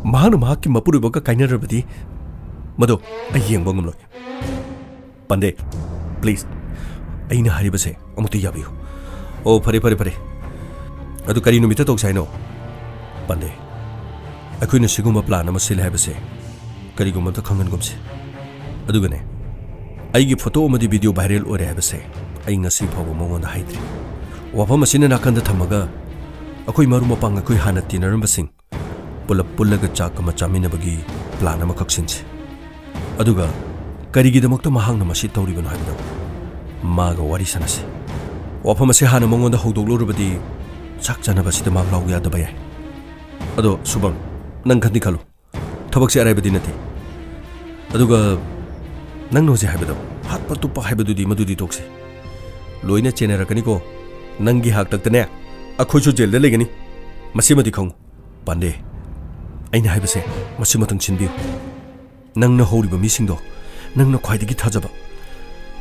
ꯃꯍꯥꯛꯅ ꯃꯍꯥꯛꯀꯤ ꯃꯄꯨꯔꯣꯏꯕꯒ ꯀꯥꯏꯅꯔꯕꯗꯤ ꯃꯗꯣ ꯑꯩ ꯌꯦꯡꯕ ꯉꯝꯂꯣꯏ꯫ ꯄꯥꯟꯗꯦ, please, ꯑꯩꯅ ꯍꯥꯏꯔꯤꯕꯁꯦ ꯑꯃꯨꯛꯇ ꯌꯥꯕꯤꯌꯨ꯫ ꯑꯣ, ꯐꯔꯦ, ꯐꯔꯦ, ꯐꯔꯦ꯫ ꯑꯗꯨ ꯀꯔꯤ ꯅꯨꯃꯤꯠꯇ ꯇꯧꯁꯦ ꯍꯥꯏꯅꯣ? ꯄꯥꯟꯗꯦ, ꯑꯩꯈꯣꯏꯅ ꯁꯤꯒꯨꯝꯕ plan ꯑꯃ ꯁꯤꯜꯂꯦ ꯍꯥꯏꯕꯁꯦ ꯀꯔꯤꯒꯨꯝꯕ ꯑꯝꯇ ꯈꯪꯍꯟꯒꯨꯝꯁꯦ꯫ ꯑꯗꯨꯒꯅꯦ, ꯑꯩꯒꯤ ꯐꯣꯇꯣ ꯑꯃꯗꯤ ꯚꯤꯗꯤꯑꯣ ꯚꯥꯏꯔꯦꯜ ꯑꯣꯏꯔꯦ ꯍꯥꯏꯕꯁꯦ ꯑꯩ ꯉꯁꯤ ꯐꯥꯎꯕ ꯃꯉꯣꯟꯗ ꯍꯥꯏꯗ꯭ꯔꯤ꯫ ꯋꯥꯐꯝ ꯑꯁꯤꯅ ꯅꯥꯀꯟꯗ ꯊꯝꯃꯒ, ꯑꯩꯈꯣꯏ ꯃꯔꯨꯞ ꯃꯄꯥꯡ, ꯑꯩꯈꯣꯏ ꯍꯥꯟꯅ ꯇꯤꯟꯅꯔꯝꯕꯁꯤꯡ ꯄꯨꯂꯞ ꯄꯨꯜꯂꯒ ꯆꯥꯛ ꯑꯃ ꯆꯥꯃꯤꯟꯅꯕꯒꯤ plan ꯑꯃꯈꯛ ꯁꯤꯟꯁꯤ꯫ ꯑꯗꯨꯒ ꯀꯔꯤꯒꯤꯗꯃꯛꯇ ꯃꯍꯥꯛꯅ ꯃꯁꯤ ꯇꯧꯔꯤꯕꯅꯣ ꯍꯥꯏꯕꯗꯣ ꯃꯥꯒ ꯋꯥꯔꯤ ꯁꯥꯟꯅꯁꯤ꯫ ꯋꯥꯐꯝ ꯑꯁꯤ ꯍꯥꯟꯅ ꯃꯉꯣꯟꯗ ꯍꯧꯗꯣꯛꯂꯨꯔꯕꯗꯤ ꯆꯥꯛ ꯆꯥꯅꯕ ꯑꯁꯤꯗ ꯃꯥ ꯂꯥꯎ ꯌꯥꯗꯕ ꯌꯥꯏ꯫ ꯑꯗꯣ ꯁꯨꯚꯝ, ꯅꯪ ꯈꯟꯗꯤ ꯈꯜꯂꯨ꯫ ꯊꯕꯛꯁꯦ ꯑꯔꯥꯏꯕꯗꯤ ꯅꯠꯇꯦ꯫ ꯑꯗꯨꯒ ꯅꯪꯅ ꯍꯧꯖꯤꯛ ꯍꯥꯏꯕꯗꯣ, ꯍꯥꯠꯄ ꯇꯨꯞꯄ ꯍꯥꯏꯕꯗꯨꯗꯤ, ꯃꯗꯨꯗꯤ ꯇꯣꯛꯁꯤ꯫ ꯂꯣꯏꯅ ꯆꯦꯟꯅꯔꯛꯀꯅꯤꯀꯣ꯫ ꯅꯪꯒꯤ ꯍꯥꯛꯇꯛꯇꯅꯦ, ꯑꯩꯈꯣꯏꯁꯨ ꯖꯦꯜꯗ ꯂꯩꯒꯅꯤ꯫ ꯃꯁꯤꯃꯗꯤ ꯈꯪꯉꯨ꯫ ꯄꯥꯟꯗꯦ, ꯑꯩꯅ ꯍꯥꯏꯕꯁꯦ ꯃꯁꯤꯃꯇꯪ ꯁꯤꯟꯕꯤꯌꯨ꯫ ꯅꯪꯅ ꯍꯧꯔꯤꯕ ꯃꯤꯁꯤꯡꯗꯣ, ꯅꯪꯅ ꯈ꯭ꯋꯥꯏꯗꯒꯤ ꯊꯥꯖꯕ,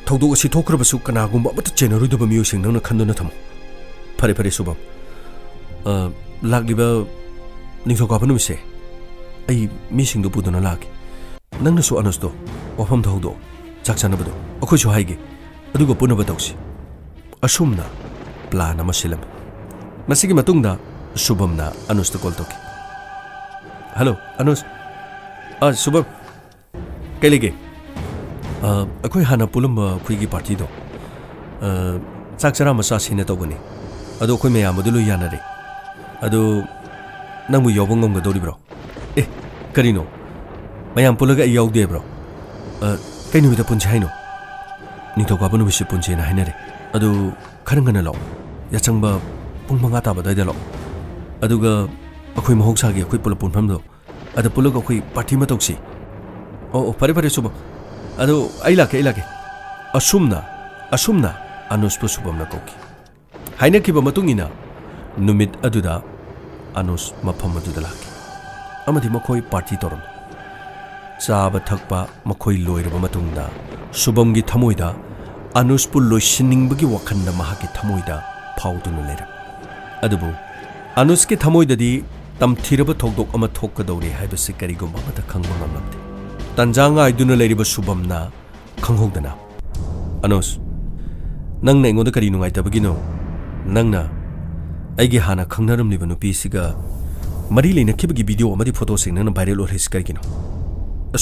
ꯊꯧꯗꯣꯛ ꯑꯁꯤ ꯊꯣꯛꯈ꯭ꯔꯕꯁꯨ ꯀꯅꯥꯒꯨꯝꯕ ꯑꯃꯠꯇ ꯆꯦꯟꯅꯔꯣꯏꯗꯕ ꯃꯤꯑꯣꯏꯁꯤꯡ ꯅꯪꯅ ꯈꯟꯗꯨꯅ ꯊꯝꯃꯨ꯫ ꯐꯔꯦ, ꯐꯔꯦ, ꯁꯨꯚꯝ꯫ ꯑ, ꯂꯥꯛꯂꯤꯕ ꯅꯤꯡꯊꯧꯀꯥꯕ ꯅꯨꯃꯤꯠꯁꯦ ꯑꯩ ꯃꯤꯁꯤꯡꯗꯨ ꯄꯨꯗꯨꯅ ꯂꯥꯛꯀꯦ꯫ ꯅꯪꯅꯁꯨ ꯑꯅꯨꯁꯇꯣ ꯋꯥꯐꯝꯗ ꯍꯧꯗꯣꯛꯑꯣ꯫ ꯆꯥꯛ ꯆꯥꯅꯕꯗꯣ ꯑꯩꯈꯣꯏꯁꯨ ꯍꯥꯏꯒꯦ, ꯑꯗꯨꯒ ꯄꯨꯟꯅꯕ ꯇꯧꯁꯤ꯫ ꯑꯁꯨꯝꯅ plan ꯑꯃ ꯁꯤꯜꯂꯝꯃꯤ꯫ ꯃꯁꯤꯒꯤ ꯃꯇꯨꯡꯗ ꯁꯨꯚꯝꯅ ꯑꯅꯨꯁꯇ call ꯇꯧꯈꯤ꯫ "ꯍꯜꯂꯣ, ꯑꯅꯨꯁ꯫ ꯑ, ꯁꯨꯚꯝ, ꯀꯩ ꯂꯩꯒꯦ?" "ꯑ, ꯑꯩꯈꯣꯏ ꯍꯥꯟꯅ ꯄꯨꯜꯂꯝꯕ ꯑꯩꯈꯣꯏꯒꯤ partyꯗꯣ, ꯑ, ꯆꯥꯛ ꯆꯔꯥ ꯑꯃ ꯆꯥꯁꯦꯅ ꯇꯧꯕꯅꯤ꯫ ꯑꯗꯣ ꯑꯩꯈꯣꯏ ꯃꯌꯥꯝꯕꯨꯗꯤ ꯂꯣꯏ ꯌꯥꯅꯔꯦ꯫ ꯑꯗꯣ ꯅꯪꯕꯨ ꯌꯥꯎꯕ ꯉꯝꯒꯗꯧꯔꯤꯕ꯭ꯔꯣ?" "ꯑꯦ, ꯀꯔꯤꯅꯣ? ꯃꯌꯥꯝ ꯄꯨꯜꯂꯒ ꯑꯩ ꯌꯥꯎꯗꯦ ꯍꯥꯏꯕ꯭ꯔꯣ? ꯑ, ꯀꯩ ꯅꯨꯃꯤꯠꯇ ꯄꯨꯟꯁꯦ ꯍꯥꯏꯅꯣ?" "ꯅꯤꯡꯊꯧꯀꯥꯕ ꯅꯨꯃꯤꯠꯁꯤ ꯄꯨꯟꯁꯦꯅ ꯍꯥꯏꯅꯔꯦ꯫ ꯑꯗꯨ ꯈꯔ ꯉꯟꯅ ꯂꯥꯛꯑꯣ꯫ ꯌꯥꯆꯪꯕ ꯄꯨꯡ ꯃꯉꯥ ꯇꯥꯕ ꯑꯗꯨꯋꯥꯏꯗ ꯂꯥꯛꯑꯣ꯫ ꯑꯗꯨꯒ ꯑꯩꯈꯣꯏ ꯃꯍꯧꯁꯥꯒꯤ ꯑꯩꯈꯣꯏ ꯄꯨꯂꯞ ꯄꯨꯟꯐꯝꯗꯣ, ꯑꯗ ꯄꯨꯜꯂꯒ ꯑꯩꯈꯣꯏ party ꯑꯃ ꯇꯧꯁꯤ꯫" "ꯑꯣ, ꯑꯣ, ꯐꯔꯦ, ꯐꯔꯦ, ꯁꯨꯚꯝ꯫ ꯑꯗꯨ ꯑꯩ ꯂꯥꯛꯀꯦ, ꯑꯩ ꯂꯥꯛꯀꯦ꯫" ꯑꯁꯨꯝꯅ, ꯑꯁꯨꯝꯅ ꯑꯅꯨꯁꯄꯨ ꯁꯨꯚꯝꯅ ꯀꯧꯈꯤ꯫ ꯍꯥꯏꯅꯈꯤꯕ ꯃꯇꯨꯡ ꯏꯟꯅ ꯅꯨꯃꯤꯠ ꯑꯗꯨꯗ ꯑꯅꯨꯁ ꯃꯐꯝ ꯑꯗꯨꯗ ꯂꯥꯛꯈꯤ ꯑꯃꯗꯤ ꯃꯈꯣꯏ party ꯇꯧꯔꯝꯃꯤ꯫ ꯆꯥꯕ ꯊꯛꯄ ꯃꯈꯣꯏ ꯂꯣꯏꯔꯕ ꯃꯇꯨꯡꯗ ꯁꯨꯚꯝꯒꯤ ꯊꯃꯣꯏꯗ ꯑꯅꯨꯁꯄꯨ ꯂꯣꯏꯁꯤꯟꯅꯤꯡꯕꯒꯤ ꯋꯥꯈꯜꯗ ꯃꯍꯥꯛꯀꯤ ꯊꯃꯣꯏꯗ ꯐꯥꯎꯗꯨꯅ ꯂꯩꯔꯝꯃꯤ꯫ ꯑꯗꯨꯕꯨ ꯑꯅꯨꯁꯀꯤ ꯊꯃꯣꯏꯗꯗꯤ ꯇꯝꯊꯤꯔꯕ ꯊꯧꯗꯣꯛ ꯑꯃ ꯊꯣꯛꯀꯗꯧꯔꯤ ꯍꯥꯏꯕꯁꯤ ꯀꯔꯤꯒꯨꯝꯕ ꯑꯃꯠꯇ ꯈꯪꯕ ꯉꯝꯂꯝꯗꯦ꯫ ꯇꯥꯟꯖꯥ ꯉꯥꯏꯗꯨꯅ ꯂꯩꯔꯤꯕ ꯁꯨꯚꯝꯅ ꯈꯪꯍꯧꯗꯅ, "ꯑꯅꯨꯁ, ꯅꯪꯅ ꯑꯩꯉꯣꯟꯗ ꯀꯔꯤ ꯅꯨꯡꯉꯥꯏꯇꯕꯒꯤꯅꯣ? ꯅꯪꯅ ꯑꯩꯒꯤ ꯍꯥꯟꯅ ꯈꯪꯅꯔꯝꯂꯤꯕ ꯅꯨꯄꯤꯁꯤꯒ ꯃꯔꯤ ꯂꯩꯅꯈꯤꯕꯒꯤ video ꯑꯃꯗꯤ photoꯁꯤꯡ ꯅꯪꯅ viral ꯑꯣꯏꯍꯜꯂꯤꯁꯤ ꯀꯔꯤꯒꯤꯅꯣ?"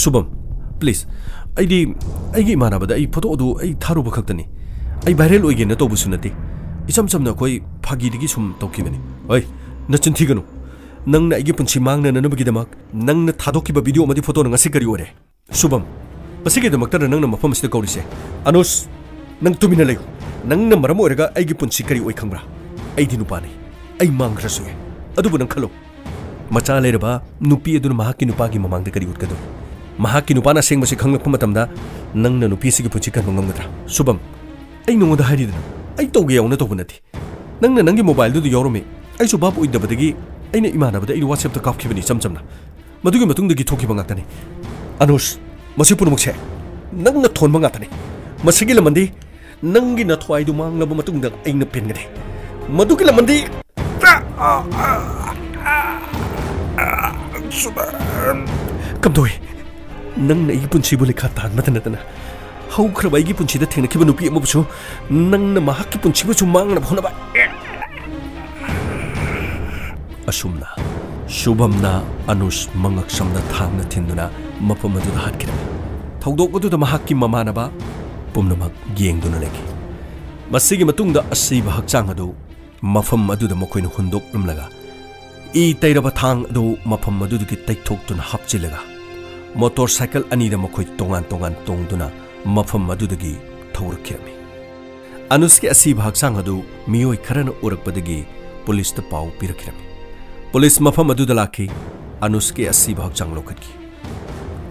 "ꯁꯨꯚꯝ, please, ꯑꯩꯗꯤ ꯑꯩꯒꯤ ꯏꯃꯥꯟꯅꯕꯗ ꯑꯩ photo ꯑꯗꯨ ꯑꯩ ꯊꯥꯔꯨꯕ ꯈꯛꯇꯅꯤ꯫ ꯑꯩ viral ꯑꯣꯏꯒꯦꯅ ꯇꯧꯕꯁꯨ ꯅꯠꯇꯦ꯫ ꯏꯆꯝ ꯆꯝꯅ ꯑꯩꯈꯣꯏ ꯐꯥꯒꯤꯗꯒꯤ ꯁꯨꯝ ꯇꯧꯈꯤꯕꯅꯤ꯫ ꯍꯣꯏ, ꯅꯆꯤꯟ ꯊꯤꯒꯅꯨ꯫ ꯅꯪꯅ ꯑꯩꯒꯤ ꯄꯨꯟꯁꯤ ꯃꯥꯡꯅꯅꯕꯒꯤꯗꯃꯛ ꯅꯪꯅ ꯊꯥꯗꯣꯛꯈꯤꯕ video ꯑꯃꯗꯤ photoꯅ ꯉꯁꯤ ꯀꯔꯤ ꯑꯣꯏꯔꯦ? ꯁꯨꯚꯝ, ꯃꯁꯤꯒꯤꯗꯃꯛꯇꯔ ꯅꯪꯅ ꯃꯐꯝ ꯑꯁꯤꯗ ꯀꯧꯔꯤꯁꯦ? ꯑꯅꯨꯁ, ꯅꯪ ꯇꯨꯃꯤꯟꯅ ꯂꯩꯌꯨ꯫ ꯅꯪꯅ ꯃꯔꯝ ꯑꯣꯏꯔꯒ ꯑꯩꯒꯤ ꯄꯨꯟꯁꯤ ꯀꯔꯤ ꯑꯣꯏ ꯈꯪꯕ꯭ꯔꯥ? ꯑꯩꯗꯤ ꯅꯨꯄꯥꯅꯤ꯫ ꯑꯩ ꯃꯥꯡꯈ꯭ꯔꯁꯨ ꯌꯥꯏ꯫ ꯑꯗꯨꯕꯨ ꯅꯪ ꯈꯜꯂꯨ, ꯃꯆꯥ ꯂꯩꯔꯕ ꯅꯨꯄꯤ ꯑꯗꯨꯅ ꯃꯍꯥꯛꯀꯤ ꯅꯨꯄꯥꯒꯤ ꯃꯃꯥꯡꯗ ꯀꯔꯤ ꯎꯠꯀꯗꯧꯔꯤ? ꯃꯍꯥꯛꯀꯤ ꯅꯨꯄꯥꯅ ꯑꯁꯦꯡꯕꯁꯤ ꯈꯪꯂꯛꯄ ꯃꯇꯝꯗ ꯅꯪꯅ ꯅꯨꯄꯤꯁꯤꯒꯤ ꯄꯨꯟꯁꯤ ꯀꯟꯕ ꯉꯝꯒꯗ꯭ꯔꯥ? ꯁꯨꯚꯝ, ꯑꯩ ꯅꯉꯣꯟꯗ ꯍꯥꯏꯔꯤꯗꯅ, ꯑꯩ ꯇꯧꯒꯦ ꯌꯥꯎꯅ ꯇꯧꯕ ꯅꯠꯇꯦ꯫ ꯅꯪꯅ ꯅꯪꯒꯤ mobileꯗꯨꯗ ꯌꯥꯎꯔꯝꯃꯤ꯫ ꯑꯩꯁꯨ ꯚꯥꯞ ꯑꯣꯏꯗꯕꯗꯒꯤ ꯑꯩꯅ ꯏꯃꯥꯟꯅꯕꯗ ꯑꯩꯅ WhatsAppꯇ ꯀꯥꯞꯈꯤꯕꯅꯤ ꯏꯆꯝ ꯆꯝꯅ꯫ ꯃꯗꯨꯒꯤ ꯃꯇꯨꯡꯗꯒꯤ ꯊꯣꯛꯈꯤꯕ ꯉꯥꯛꯇꯅꯤ꯫ ꯑꯅꯨꯁ, ꯃꯁꯤ ꯄꯨꯝꯅꯃꯛꯁꯦ ꯅꯪꯅ ꯊꯣꯟꯕ ꯉꯥꯛꯇꯅꯤ꯫ ꯃꯁꯤꯒꯤ ꯂꯃꯟꯗꯤ ꯅꯪꯒꯤ ꯅꯊ꯭ꯋꯥꯏꯗꯨ ꯃꯥꯡꯂꯕ ꯃꯇꯨꯡꯗ ꯑꯩꯅ ꯄꯦꯟꯒꯅꯤ꯫ ꯃꯗꯨꯒꯤ ꯂꯃꯟꯗꯤ ꯁꯨꯚꯝ꯫ ꯀꯝꯗꯧꯏ? ꯅꯪꯅ ꯑꯩꯒꯤ ꯄꯨꯟꯁꯤꯕꯨ ꯂꯩꯈꯥ ꯇꯥꯍꯟꯕꯇ ꯅꯠꯇꯅ ꯍꯧꯈ꯭ꯔꯕ ꯑꯩꯒꯤ ꯄꯨꯟꯁꯤꯗ ꯊꯦꯡꯅꯈꯤꯕ ꯅꯨꯄꯤ ꯑꯃꯕꯨꯁꯨ, ꯅꯪꯅ ꯃꯍꯥꯛꯀꯤ ꯄꯨꯟꯁꯤꯕꯨꯁꯨ ꯃꯥꯡꯅꯕ ꯍꯣꯠꯅꯕ꯫ ꯑꯁꯨꯝꯅ ꯁꯨꯚꯝꯅ ꯑꯅꯨꯁ ꯃꯉꯛꯁꯝꯗ ꯊꯥꯡꯅ ꯊꯤꯟꯗꯨꯅ ꯃꯐꯝ ꯑꯗꯨꯗ ꯍꯥꯠꯈꯤꯔꯝꯃꯤ꯫ ꯊꯧꯗꯣꯛ ꯑꯗꯨꯗ ꯃꯍꯥꯛꯀꯤ ꯃꯃꯥꯟꯅꯕ ꯄꯨꯝꯅꯃꯛ ꯌꯦꯡꯗꯨꯅ ꯂꯩꯈꯤ꯫ ꯃꯁꯤꯒꯤ ꯃꯇꯨꯡꯗ ꯑꯁꯤꯕ ꯍꯛꯆꯥꯡ ꯑꯗꯨ ꯃꯐꯝ ꯑꯗꯨꯗ ꯃꯈꯣꯏꯅ ꯍꯨꯟꯗꯣꯛꯂꯝꯂꯒ, ꯏ ꯇꯩꯔꯕ ꯊꯥꯡ ꯑꯗꯨ ꯃꯐꯝ ꯑꯗꯨꯗꯒꯤ ꯇꯩꯊꯣꯛꯇꯨꯅ ꯍꯥꯞꯆꯤꯜꯂꯒ, motorcycle ꯑꯅꯤꯗ ꯃꯈꯣꯏ ꯇꯣꯉꯥꯟ ꯇꯣꯉꯥꯟ ꯇꯣꯡꯗꯨꯅ ꯃꯐꯝ ꯑꯗꯨꯗꯒꯤ ꯊꯧꯔꯛꯈꯤꯔꯝꯃꯤ꯫ ꯑꯅꯨꯁꯀꯤ ꯑꯁꯤꯕ ꯍꯛꯆꯥꯡ ꯑꯗꯨ ꯃꯤꯑꯣꯏ ꯈꯔꯅ ꯎꯔꯛꯄꯗꯒꯤ ꯄꯨꯂꯤꯁꯇ ꯄꯥꯎ ꯄꯤꯔꯛꯈꯤꯔꯝꯃꯤ꯫ ꯄꯨꯂꯤꯁ ꯃꯐꯝ ꯑꯗꯨꯗ ꯂꯥꯛꯈꯤ, ꯑꯅꯨꯁꯀꯤ ꯑꯁꯤꯕ ꯍꯛꯆꯥꯡ ꯂꯧꯈꯠꯈꯤ꯫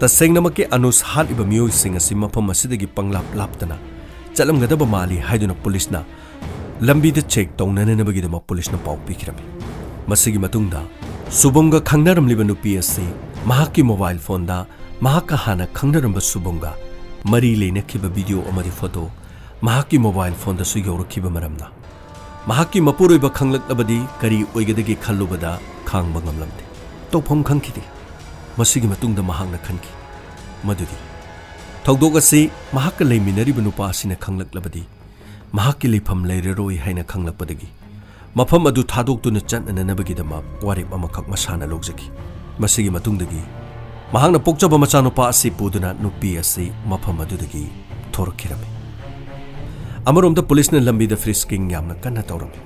ꯇꯁꯦꯡꯅꯃꯛꯀꯤ ꯑꯅꯨꯁ ꯍꯥꯠꯂꯤꯕ ꯃꯤꯑꯣꯏꯁꯤꯡ ꯑꯁꯤ ꯃꯐꯝ ꯑꯁꯤꯗꯒꯤ ꯄꯪꯂꯥꯞ ꯂꯥꯞꯇꯅ ꯆꯠꯂꯝꯒꯗꯕ ꯃꯥꯜꯂꯤ ꯍꯥꯏꯗꯨꯅ ꯄꯨꯂꯤꯁꯅ ꯂꯝꯕꯤꯗ check ꯇꯧꯅꯅꯕꯒꯤꯗꯃꯛ ꯄꯨꯂꯤꯁꯅ ꯄꯥꯎ ꯄꯤꯈꯤꯔꯝꯃꯤ꯫ ꯃꯁꯤꯒꯤ ꯃꯇꯨꯡꯗ ꯁꯨꯚꯝꯒ ꯈꯪꯅꯔꯝꯂꯤꯕ ꯅꯨꯄꯤ ꯑꯁꯤ ꯃꯍꯥꯛꯀꯤ mobile phoneꯗ ꯃꯍꯥꯛꯀ ꯍꯥꯟꯅ ꯈꯪꯅꯔꯝꯕ ꯁꯨꯚꯝꯒ ꯃꯔꯤ ꯂꯩꯅꯈꯤꯕ video ꯑꯃꯗꯤ photo ꯃꯍꯥꯛꯀꯤ mobile phoneꯗꯁꯨ ꯌꯧꯔꯛꯈꯤꯕ ꯃꯔꯝꯅ ꯃꯍꯥꯛꯀꯤ ꯃꯄꯨꯔꯣꯏꯕ ꯈꯪꯂꯛꯂꯕꯗꯤ ꯀꯔꯤ ꯑꯣꯏꯒꯗꯒꯦ ꯈꯜꯂꯨꯕꯗ ꯈꯥꯡꯕ ꯉꯝꯂꯝꯗꯦ꯫ ꯇꯧꯐꯝ ꯈꯪꯈꯤꯗꯦ꯫ ꯃꯁꯤꯒꯤ ꯃꯇꯨꯡꯗ ꯃꯍꯥꯛꯅ ꯈꯟꯈꯤ ꯃꯗꯨꯗꯤ ꯊꯧꯗꯣꯛ ꯑꯁꯤ ꯃꯍꯥꯛꯀ ꯂꯩꯃꯤꯟꯅꯔꯤꯕ ꯅꯨꯄꯥ ꯑꯁꯤꯅ ꯈꯪꯂꯛꯂꯕꯗꯤ ꯃꯍꯥꯛꯀꯤ ꯂꯩꯐꯝ ꯂꯩꯔꯔꯣꯏ ꯍꯥꯏꯅ ꯈꯪꯂꯛꯄꯗꯒꯤ ꯃꯐꯝ ꯑꯗꯨ ꯊꯥꯗꯣꯛꯇꯨꯅ ꯆꯠꯅꯅꯕꯒꯤꯗꯃꯛ ꯋꯥꯔꯦꯞ ꯑꯃꯈꯛ ꯃꯁꯥꯅ ꯂꯧꯖꯈꯤ꯫ ꯃꯁꯤꯒꯤ ꯃꯇꯨꯡꯗꯒꯤ ꯃꯍꯥꯛꯅ ꯄꯣꯛꯆꯕ ꯃꯆꯥꯅꯨꯄꯥ ꯑꯁꯤ ꯄꯨꯗꯨꯅ ꯅꯨꯄꯤ ꯑꯁꯤ ꯃꯐꯝ ꯑꯗꯨꯗꯒꯤ ꯊꯣꯔꯛꯈꯤꯔꯝꯃꯤ꯫ ꯑꯃꯔꯣꯝꯗ ꯄꯨꯂꯤꯁꯅ ꯂꯝꯕꯤꯗ ꯐ꯭ꯔꯤꯁꯀꯤꯡ ꯌꯥꯝꯅ ꯀꯟꯅ ꯇꯧꯔꯝꯃꯤ,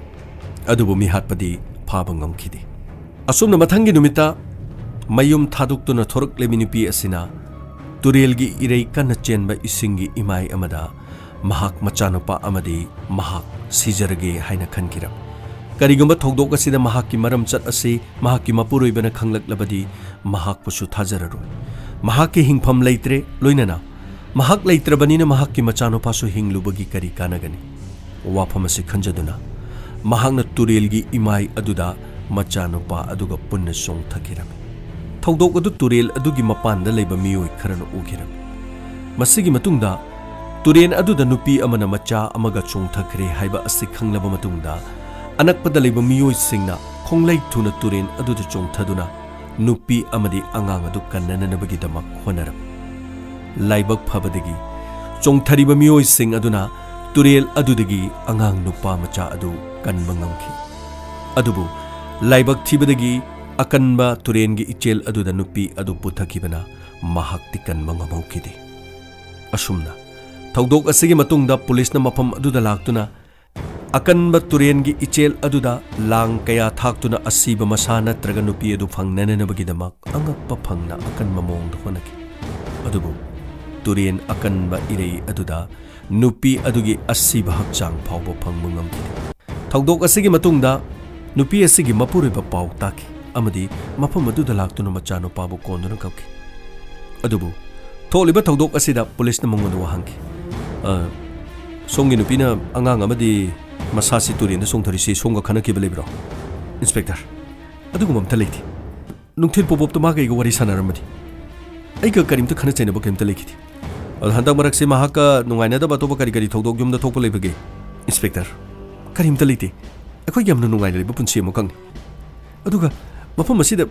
ꯑꯗꯨꯕꯨ ꯃꯤꯍꯥꯠꯄꯗꯤ ꯐꯥꯕ ꯉꯝꯈꯤꯗꯦ꯫ ꯑꯁꯨꯝꯅ ꯃꯊꯪꯒꯤ ꯅꯨꯃꯤꯠꯇ ꯃꯌꯨꯝ ꯊꯥꯗꯣꯛꯇꯨꯅ ꯊꯣꯔꯛꯂꯤꯕꯤ ꯅꯨꯄꯤ ꯑꯁꯤꯅ ꯇꯨꯔꯦꯜꯒꯤ ꯏꯔꯩ ꯀꯟꯅ ꯆꯦꯟꯕ ꯏꯁꯤꯡꯒꯤ ꯏꯃꯥꯏ ꯑꯃꯗ ꯃꯍꯥꯛ ꯃꯆꯥꯅꯨꯄꯥ ꯑꯃꯗꯤ ꯃꯍꯥꯛ ꯁꯤꯖꯔꯒꯦ ꯍꯥꯏꯅ ꯈꯟꯈꯤꯔꯝꯃꯤ꯫ ꯀꯔꯤꯒꯨꯝꯕ ꯊꯧꯗꯣꯛ ꯑꯁꯤꯗ ꯃꯍꯥꯛꯀꯤ ꯃꯔꯝꯆꯠ ꯑꯁꯤ ꯃꯍꯥꯛꯀꯤ ꯃꯄꯨꯔꯣꯏꯕꯅ ꯈꯪꯂꯛꯂꯕꯗꯤ ꯃꯍꯥꯛꯄꯨꯁꯨ ꯊꯥꯖꯔꯔꯣꯏ꯫ ꯃꯍꯥꯛꯀꯤ ꯍꯤꯡꯐꯝ ꯂꯩꯇ꯭ꯔꯦ, ꯂꯣꯏꯅꯅ ꯃꯍꯥꯛ ꯂꯩꯇ꯭ꯔꯕꯅꯤꯅ ꯃꯍꯥꯛꯀꯤ ꯃꯆꯥꯅꯨꯄꯥꯁꯨ ꯍꯤꯡꯂꯨꯕꯒꯤ ꯀꯔꯤ ꯀꯥꯟꯅꯒꯅꯤ? ꯋꯥꯐꯝ ꯑꯁꯤ ꯈꯟꯖꯗꯨꯅ ꯃꯍꯥꯛꯅ ꯇꯨꯔꯦꯜꯒꯤ ꯏꯃꯥꯏ ꯑꯗꯨꯗ ꯃꯆꯥꯅꯨꯄꯥ ꯑꯗꯨꯒ ꯄꯨꯟꯅ ꯆꯣꯡꯊꯈꯤꯔꯝꯃꯤ꯫ ꯊꯧꯗꯣꯛ ꯑꯗꯨ ꯇꯨꯔꯦꯜ ꯑꯗꯨꯒꯤ ꯃꯄꯥꯟꯗ ꯂꯩꯕ ꯃꯤꯑꯣꯏ ꯈꯔꯅ ꯎꯈꯤꯔꯝꯃꯤ꯫ ꯃꯁꯤꯒꯤ ꯃꯇꯨꯡꯗ ꯇꯨꯔꯦꯜ ꯑꯗꯨꯗ ꯅꯨꯄꯤ ꯑꯃꯅ ꯃꯆꯥ ꯑꯃꯒ ꯆꯣꯡꯊꯈ꯭ꯔꯦ ꯍꯥꯏꯕ ꯑꯁꯤ ꯈꯪꯂꯕ ꯃꯇꯨꯡꯗ ꯑꯅꯛꯄꯗ ꯂꯩꯕ ꯃꯤꯑꯣꯏꯁꯤꯡꯅ ꯈꯣꯡꯂꯩ ꯊꯨꯅ ꯇꯨꯔꯦꯜ ꯑꯗꯨꯗ ꯆꯣꯡꯊꯗꯨꯅ ꯅꯨꯄꯤ ꯑꯃꯗꯤ ꯑꯉꯥꯡ ꯑꯗꯨ ꯀꯟꯅꯅꯅꯕꯒꯤꯗꯃꯛ ꯍꯣꯠꯅꯔꯝꯃꯤ꯫ ꯂꯥꯏꯕꯛ ꯐꯕꯗꯒꯤ ꯆꯣꯡꯊꯔꯤꯕ ꯃꯤꯑꯣꯏꯁꯤꯡ ꯑꯗꯨꯅ ꯇꯨꯔꯦꯜ ꯑꯗꯨꯗꯒꯤ ꯑꯉꯥꯡ ꯅꯨꯄꯥ ꯃꯆꯥ ꯑꯗꯨ ꯀꯟꯕ ꯉꯝꯈꯤ꯫ ꯑꯗꯨꯕꯨ ꯂꯥꯏꯕꯛ ꯊꯤꯕꯗꯒꯤ ꯑꯀꯟꯕ ꯇꯨꯔꯦꯜꯒꯤ ꯏꯆꯦꯜ ꯑꯗꯨꯗ ꯅꯨꯄꯤ ꯑꯗꯨ ꯄꯨꯊꯈꯤꯕꯅ ꯃꯍꯥꯛꯇꯤ ꯀꯟꯕ ꯉꯝꯍꯧꯈꯤꯗꯦ꯫ ꯑꯁꯨꯝꯅ ꯊꯧꯗꯣꯛ ꯑꯁꯤꯒꯤ ꯃꯇꯨꯡꯗ ꯄꯨꯂꯤꯁꯅ ꯃꯐꯝ ꯑꯗꯨꯗ ꯂꯥꯛꯇꯨꯅ ꯑꯀꯟꯕ ꯇꯨꯔꯦꯜꯒꯤ ꯏꯆꯦꯜ ꯑꯗꯨꯗ ꯂꯥꯡ ꯀꯌꯥ ꯊꯥꯛꯇꯨꯅ ꯑꯁꯤꯕ ꯃꯁꯥ ꯅꯠꯇ꯭ꯔꯒ ꯅꯨꯄꯤ ꯑꯗꯨ ꯐꯪꯅꯅꯕꯒꯤꯗꯃꯛ ꯑꯉꯛꯄ ꯐꯪꯅ ꯑꯀꯟꯕ ꯃꯑꯣꯡꯗ ꯍꯣꯠꯅꯈꯤ꯫ ꯑꯗꯨꯕꯨ ꯇꯨꯔꯦꯜ ꯑꯀꯟꯕ ꯏꯔꯩ ꯑꯗꯨꯗ ꯅꯨꯄꯤ ꯑꯗꯨꯒꯤ ꯑꯁꯤꯕ ꯍꯛꯆꯥꯡ ꯐꯥꯎꯕ ꯐꯪꯕ ꯉꯝꯈꯤꯗꯦ꯫ ꯊꯧꯗꯣꯛ ꯑꯁꯤꯒꯤ ꯃꯇꯨꯡꯗ ꯅꯨꯄꯤ ꯑꯁꯤꯒꯤ ꯃꯄꯨꯔꯣꯏꯕ ꯄꯥꯎ ꯇꯥꯈꯤ ꯑꯃꯗꯤ ꯃꯐꯝ ꯑꯗꯨꯗ ꯂꯥꯛꯇꯨꯅ ꯃꯆꯥꯅꯨꯄꯥꯕꯨ ꯀꯣꯟꯗꯨꯅ ꯀꯞꯈꯤ꯫ ꯑꯗꯨꯕꯨ ꯊꯣꯛꯂꯤꯕ ꯊꯧꯗꯣꯛ ꯑꯁꯤꯗ ꯄꯨꯂꯤꯁꯅ ꯃꯉꯣꯟꯗ ꯋꯥ ꯍꯪꯈꯤ꯫ "ꯑ, ꯁꯣꯝꯒꯤ ꯅꯨꯄꯤꯅ ꯑꯉꯥꯡ ꯑꯃꯗꯤ ꯃꯁꯥꯁꯤ ꯇꯨꯔꯦꯟꯗ ꯆꯣꯡꯊꯔꯤꯁꯤ ꯁꯣꯝꯒ ꯈꯟꯅꯈꯤꯕ ꯂꯩꯕ꯭ꯔꯣ?" "ꯏꯟꯁꯄꯦꯛꯇꯔ, ꯑꯗꯨꯒꯨꯝꯕ ꯑꯝꯇ ꯂꯩꯇꯦ꯫ ꯅꯨꯡꯊꯤꯜ ꯄꯣꯄꯣꯞꯇ ꯃꯥꯒ ꯑꯩꯒ ꯋꯥꯔꯤ ꯁꯥꯟꯅꯔꯝꯕꯅꯤ꯫ ꯑꯩꯒ ꯀꯔꯤꯝꯇ ꯈꯠꯅ ꯆꯩꯅꯕ ꯀꯔꯤꯝꯇ ꯂꯩꯈꯤꯗꯦ꯫ ꯑꯗꯣ ꯍꯟꯗꯛ ꯃꯔꯛꯁꯤ ꯃꯍꯥꯛꯀ ꯅꯨꯡꯉꯥꯏꯅꯗꯕ ꯑꯇꯣꯞꯄ ꯀꯔꯤ ꯀꯔꯤ ꯊꯧꯗꯣꯛ ꯌꯨꯝꯗ ꯊꯣꯛꯄ ꯂꯩꯕꯒꯦ?" "ꯏꯟꯁꯄꯦꯛꯇꯔ, ꯀꯔꯤꯝꯇ ꯂꯩꯇꯦ꯫ ꯑꯩꯈꯣꯏꯒꯤ ꯌꯥꯝꯅ ꯅꯨꯡꯉꯥꯏꯅ ꯂꯩꯕ ꯄꯨꯟꯁꯤ ꯑꯃꯈꯛꯅꯤ꯫ ꯑꯗꯨꯒ ꯃꯐꯝ ꯑꯁꯤꯗ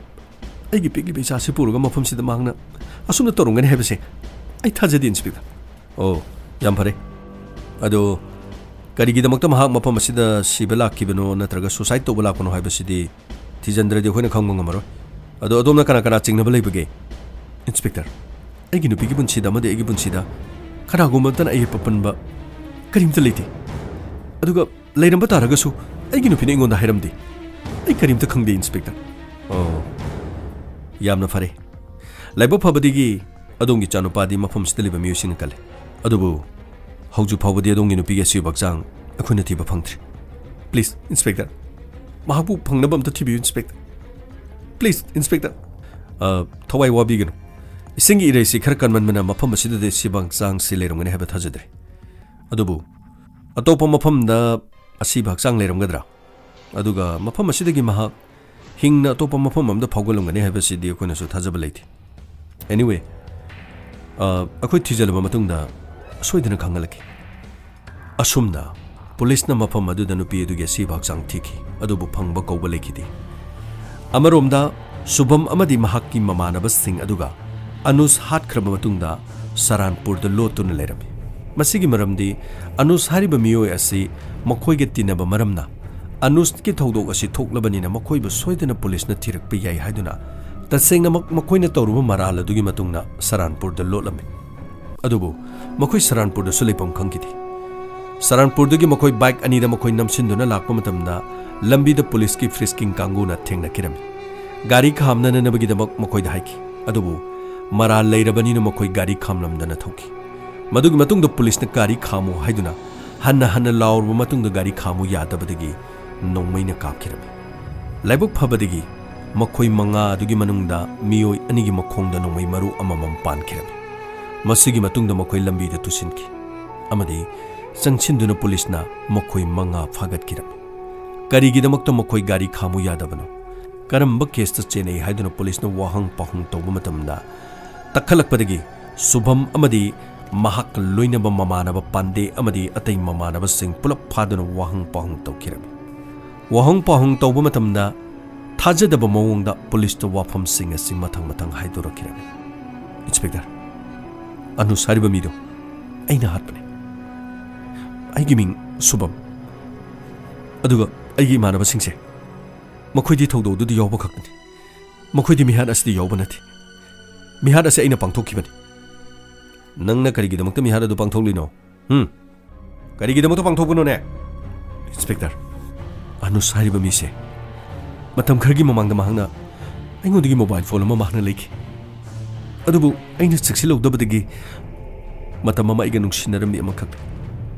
ꯑꯩꯒꯤ ꯄꯤꯛꯂꯤꯕ ꯏꯆꯥꯁꯤ ꯄꯨꯔꯒ ꯃꯐꯝꯁꯤꯗ ꯃꯍꯥꯛꯅ ꯑꯁꯨꯝꯅ ꯇꯧꯔꯝꯒꯅꯤ ꯍꯥꯏꯕꯁꯦ ꯑꯩ ꯊꯥꯖꯗꯦ, ꯏꯟꯁꯄꯦꯛꯇꯔ꯫" "ꯑꯣ, ꯌꯥꯝ ꯐꯔꯦ꯫ ꯑꯗꯣ ꯀꯔꯤꯒꯤꯗꯃꯛꯇ ꯃꯍꯥꯛ ꯃꯐꯝ ꯑꯁꯤꯗ ꯁꯤꯕ ꯂꯥꯛꯈꯤꯕꯅꯣ ꯅꯠꯇ꯭ꯔꯒ ꯁꯨꯁꯥꯏꯗ ꯇꯧꯕ ꯂꯥꯛꯄꯅꯣ ꯍꯥꯏꯕꯁꯤꯗꯤ ꯊꯤꯖꯤꯟꯗ꯭ꯔꯗꯤ ꯑꯩꯈꯣꯏꯅ ꯈꯪꯕ ꯉꯝꯃꯔꯣꯏ꯫ ꯑꯗꯣ ꯑꯗꯣꯝꯅ ꯀꯅꯥ ꯀꯅꯥ ꯆꯤꯡꯅꯕ ꯂꯩꯕꯒꯦ?" "ꯏꯟꯁꯄꯦꯛꯇꯔ, ꯑꯩꯒꯤ ꯅꯨꯄꯤꯒꯤ ꯄꯨꯟꯁꯤꯗ ꯑꯃꯗꯤ ꯑꯩꯒꯤ ꯄꯨꯟꯁꯤꯗ ꯀꯅꯥꯒꯨꯝꯕ ꯑꯃꯠꯇꯅ ꯑꯌꯦꯠꯄ ꯄꯟꯕ ꯀꯔꯤꯝꯇ ꯂꯩꯇꯦ꯫ ꯑꯗꯨꯒ ꯂꯩꯔꯝꯕ ꯇꯥꯔꯒꯁꯨ ꯑꯩꯒꯤ ꯅꯨꯄꯤꯅ ꯑꯩꯉꯣꯟꯗ ꯍꯥꯏꯔꯝꯗꯦ꯫ ꯑꯩ ꯀꯔꯤꯝꯇ ꯈꯪꯗꯦ, ꯏꯟꯁꯄꯦꯛꯇꯔ꯫ ꯑꯣ, ꯌꯥꯝꯅ ꯐꯔꯦ꯫ ꯂꯥꯏꯕꯛ ꯐꯕꯗꯒꯤ ꯑꯗꯣꯝꯒꯤ ꯏꯆꯥꯅꯨꯄꯥꯗꯤ ꯃꯐꯝꯁꯤꯗ ꯂꯩꯕ ꯃꯤꯑꯣꯏꯁꯤꯡꯅ ꯀꯜꯂꯦ꯫ ꯑꯗꯨꯕꯨ ꯍꯧꯖꯤꯛ ꯐꯥꯎꯕꯗꯤ ꯑꯗꯣꯝꯒꯤ ꯅꯨꯄꯤꯒꯤ ꯑꯁꯤꯕ ꯍꯛꯆꯥꯡ ꯑꯩꯈꯣꯏꯅ ꯊꯤꯕ ꯐꯪꯗ꯭ꯔꯤ꯫ ꯄ꯭ꯂꯤꯖ, ꯏꯟꯁꯄꯦꯛꯇꯔ, ꯃꯍꯥꯛꯄꯨ ꯐꯪꯅꯕ ꯑꯝꯇ ꯊꯤꯕꯤꯌꯨ, ꯏꯟꯁꯄꯦꯛꯇꯔ꯫ Please, inspector. ꯑ, ꯊꯋꯥꯏ ꯋꯥꯕꯤꯒꯅꯨ꯫ ꯏꯁꯤꯡꯒꯤ ꯏꯔꯩꯁꯤ ꯈꯔ ꯀꯟꯃꯟꯕꯅ ꯃꯐꯝ ꯑꯁꯤꯗꯗꯤ ꯑꯁꯤꯕ ꯍꯛꯆꯥꯡꯁꯤ ꯂꯩꯔꯝꯒꯅꯤ ꯍꯥꯏꯕ ꯊꯥꯖꯗ꯭ꯔꯦ꯫ ꯑꯗꯨꯕꯨ ꯑꯇꯣꯞꯄ ꯃꯐꯝꯗ ꯑꯁꯤꯕ ꯍꯛꯆꯥꯡ ꯂꯩꯔꯝꯒꯗ꯭ꯔꯥ? ꯑꯗꯨꯒ ꯃꯐꯝ ꯑꯁꯤꯗꯒꯤ ꯃꯍꯥꯛ ꯍꯤꯡꯅ ꯑꯇꯣꯞꯄ ꯃꯐꯝ ꯑꯃꯗ ꯐꯥꯎꯒꯠꯂꯝꯒꯅꯤ ꯍꯥꯏꯕꯁꯤꯗꯤ ꯑꯩꯈꯣꯏꯅꯁꯨ ꯊꯥꯖꯕ ꯂꯩꯇꯦ꯫ Anyway, ꯑ, ꯑꯩꯈꯣꯏ ꯊꯤꯖꯤꯜꯂꯕ ꯃꯇꯨꯡꯗ ꯁꯣꯏꯗꯅ ꯈꯪꯍꯜꯂꯛꯀꯦ꯫ ꯑꯁꯨꯝꯅ ꯄꯨꯂꯤꯁꯅ ꯃꯐꯝ ꯑꯗꯨꯗ ꯅꯨꯄꯤ ꯑꯗꯨꯒꯤ ꯑꯁꯤꯕ ꯍꯛꯆꯥꯡ ꯊꯤꯈꯤ, ꯑꯗꯨꯕꯨ ꯐꯪꯕ ꯀꯧꯕ ꯂꯩꯈꯤꯗꯦ꯫ ꯑꯃꯔꯣꯝꯗ ꯁꯨꯚꯝ ꯑꯃꯗꯤ ꯃꯍꯥꯛꯀꯤ ꯃꯃꯥꯟꯅꯕꯁꯤꯡ ꯑꯗꯨꯒ ꯑꯅꯨꯁ ꯍꯥꯠꯈ꯭ꯔꯕ ꯃꯇꯨꯡꯗ ꯁꯔꯥꯟꯄꯨꯔꯗ ꯂꯣꯠꯇꯨꯅ ꯂꯩꯔꯝꯃꯤ꯫ ꯃꯁꯤꯒꯤ ꯃꯔꯝꯗꯤ ꯑꯅꯨꯁ ꯍꯥꯏꯔꯤꯕ ꯃꯤꯑꯣꯏ ꯑꯁꯤ ꯃꯈꯣꯏꯒ ꯇꯤꯟꯅꯕ ꯃꯔꯝꯅ ꯑꯅꯨꯁꯀꯤ ꯊꯧꯗꯣꯛ ꯑꯁꯤ ꯊꯣꯛꯂꯕꯅꯤꯅ ꯃꯈꯣꯏꯕꯨ ꯁꯣꯏꯗꯅ ꯄꯨꯂꯤꯁꯅ ꯊꯤꯔꯛꯄ ꯌꯥꯏ ꯍꯥꯏꯗꯨꯅ ꯇꯁꯦꯡꯅꯃꯛ ꯃꯈꯣꯏꯅ ꯇꯧꯔꯨꯕ ꯃꯔꯥꯜ ꯑꯗꯨꯒꯤ ꯃꯇꯨꯡꯗ ꯁꯔꯥꯟꯄꯨꯔꯗ ꯂꯣꯠꯂꯝꯃꯤ꯫ ꯑꯗꯨꯕꯨ ꯃꯈꯣꯏ ꯁꯔꯥꯟꯄꯨꯔꯗꯁꯨ ꯂꯩꯐꯝ ꯈꯪꯈꯤꯗꯦ꯫ ꯁꯔꯥꯟꯄꯨꯔꯗꯒꯤ ꯃꯈꯣꯏ ꯕꯥꯏꯛ ꯑꯅꯤꯗ ꯃꯈꯣꯏ ꯅꯝꯁꯤꯟꯗꯨꯅ ꯂꯥꯛꯄ ꯃꯇꯝꯗ ꯂꯝꯕꯤꯗ ꯄꯨꯂꯤꯁꯀꯤ ꯐ꯭ꯔꯤꯁꯀꯤꯡ ꯀꯥꯡꯕꯨꯅ ꯊꯦꯡꯅꯈꯤꯔꯝꯃꯤ꯫ ꯒꯥꯔꯤ ꯈꯥꯝꯅꯅꯕꯒꯤꯗꯃꯛ ꯃꯈꯣꯏꯗ ꯍꯥꯏꯈꯤ, ꯑꯗꯨꯕꯨ ꯃꯔꯥꯜ ꯂꯩꯔꯕꯅꯤꯅ ꯃꯈꯣꯏ ꯒꯥꯔꯤ ꯈꯥꯝꯂꯝꯗꯅ ꯊꯧꯈꯤ꯫ ꯃꯗꯨꯒꯤ ꯃꯇꯨꯡꯗ ꯄꯨꯂꯤꯁꯅ ꯒꯥꯔꯤ ꯈꯥꯝꯃꯨ ꯍꯥꯏꯗꯨꯅ ꯍꯟꯅ ꯍꯟꯅ ꯂꯥꯎꯔꯕ ꯃꯇꯨꯡꯗ ꯒꯥꯔꯤ ꯈꯥꯝꯃꯨ ꯌꯥꯗꯕꯗꯒꯤ ꯅꯣꯡꯃꯩꯅ ꯀꯥꯞꯈꯤꯔꯝꯃꯤ꯫ ꯂꯥꯏꯕꯛ ꯐꯕꯗꯒꯤ ꯃꯈꯣꯏ ꯃꯉꯥ ꯑꯗꯨꯒꯤ ꯃꯅꯨꯡꯗ ꯃꯤꯑꯣꯏ ꯑꯅꯤꯒꯤ ꯃꯈꯣꯡꯗ ꯅꯣꯡꯃꯩ ꯃꯔꯨ ꯑꯃꯃꯝ ꯄꯥꯟꯈꯤꯔꯝꯃꯤ꯫ ꯃꯁꯤꯒꯤ ꯃꯇꯨꯡꯗ ꯃꯈꯣꯏ ꯂꯝꯕꯤꯗ ꯇꯨꯁꯤꯟꯈꯤ ꯑꯃꯗꯤ ꯆꯪꯁꯤꯟꯗꯨꯅ ꯄꯨꯂꯤꯁꯅ ꯃꯈꯣꯏ ꯃꯉꯥ ꯐꯥꯒꯠꯈꯤꯔꯝꯃꯤ꯫ ꯀꯔꯤꯒꯤꯗꯃꯛꯇ ꯃꯈꯣꯏ ꯒꯥꯔꯤ ꯈꯥꯝꯃꯨ ꯌꯥꯗꯕꯅꯣ? ꯀꯔꯝꯕ ꯀꯦꯁꯇ ꯆꯦꯟꯅꯩ ꯍꯥꯏꯗꯨꯅ ꯄꯨꯂꯤꯁꯅ ꯋꯥꯍꯪ ꯄꯥꯎꯍꯪ ꯇꯧꯕ ꯃꯇꯝꯗ, ꯇꯛꯈꯠꯂꯛꯄꯗꯒꯤ ꯁꯨꯚꯝ ꯑꯃꯗꯤ ꯃꯍꯥꯛꯀ ꯂꯣꯏꯅꯕ ꯃꯃꯥꯟꯅꯕ ꯄꯥꯟꯗꯦ ꯑꯃꯗꯤ ꯑꯇꯩ ꯃꯃꯥꯟꯅꯕꯁꯤꯡ ꯄꯨꯂꯞ ꯐꯥꯗꯨꯅ ꯋꯥꯍꯪ ꯄꯥꯎꯍꯪ ꯇꯧꯈꯤꯔꯝꯃꯤ꯫ ꯋꯥꯍꯪ ꯄꯥꯎꯍꯪ ꯇꯧꯕ ꯃꯇꯝꯗ ꯊꯥꯖꯗꯕ ꯃꯑꯣꯡꯗ ꯄꯨꯂꯤꯁꯇ ꯋꯥꯐꯝꯁꯤꯡ ꯑꯁꯤ ꯃꯊꯪ ꯃꯊꯪ ꯍꯥꯏꯗꯣꯔꯛꯈꯤꯔꯝꯃꯤ꯫ ꯏꯟꯁꯄꯦꯛꯇꯔ, ꯑꯅꯨꯁ ꯍꯥꯏꯔꯤꯕ ꯃꯤꯗꯣ ꯑꯩꯅ ꯍꯥꯠꯄꯅꯦ꯫ ꯑꯩꯒꯤ ꯃꯤꯡ ꯁꯨꯚꯝ꯫ ꯑꯗꯨꯒ ꯑꯩꯒꯤ ꯏꯃꯥꯟꯅꯕꯁꯤꯡꯁꯦ, ꯃꯈꯣꯏꯗꯤ ꯊꯧꯗꯣꯛ ꯑꯗꯨꯗ ꯌꯥꯎꯕ ꯈꯛꯇꯅꯤ꯫ ꯃꯈꯣꯏꯗꯤ ꯃꯤꯍꯥꯠ ꯑꯁꯤꯗ ꯌꯥꯎꯕ ꯅꯠꯇꯦ꯫ ꯃꯤꯍꯥꯠ ꯑꯁꯤ ꯑꯩꯅ ꯄꯥꯡꯊꯣꯛꯈꯤꯕꯅꯤ꯫ ꯅꯪꯅ ꯀꯔꯤꯒꯤꯗꯃꯛꯇ ꯃꯤꯍꯥꯠ ꯑꯗꯨ ꯄꯥꯡꯊꯣꯛꯂꯤꯅꯣ? ꯍꯨꯝ? ꯀꯔꯤꯒꯤꯗꯃꯛꯇ ꯄꯥꯡꯊꯣꯛꯄꯅꯣꯅꯦ? ꯏꯟꯁꯄꯦꯛꯇꯔ, ꯑꯅꯨꯁ ꯍꯥꯏꯔꯤꯕ ꯃꯤꯁꯦ ꯃꯇꯝ ꯈꯔꯒꯤ ꯃꯃꯥꯡꯗ ꯃꯍꯥꯛꯅ ꯑꯩꯉꯣꯟꯗꯒꯤ ꯃꯣꯕꯥꯏꯜ ꯐꯣꯟ ꯑꯃ ꯃꯍꯥꯛꯅ ꯂꯩꯈꯤ꯫ ꯑꯗꯨꯕꯨ ꯑꯩꯅ ꯆꯦꯛꯁꯤꯜꯍꯧꯗꯕꯗꯒꯤ ꯃꯇꯝ ꯑꯃ ꯑꯩꯒ ꯅꯨꯡꯁꯤꯅꯔꯝꯃꯤ ꯑꯃꯈꯛ꯫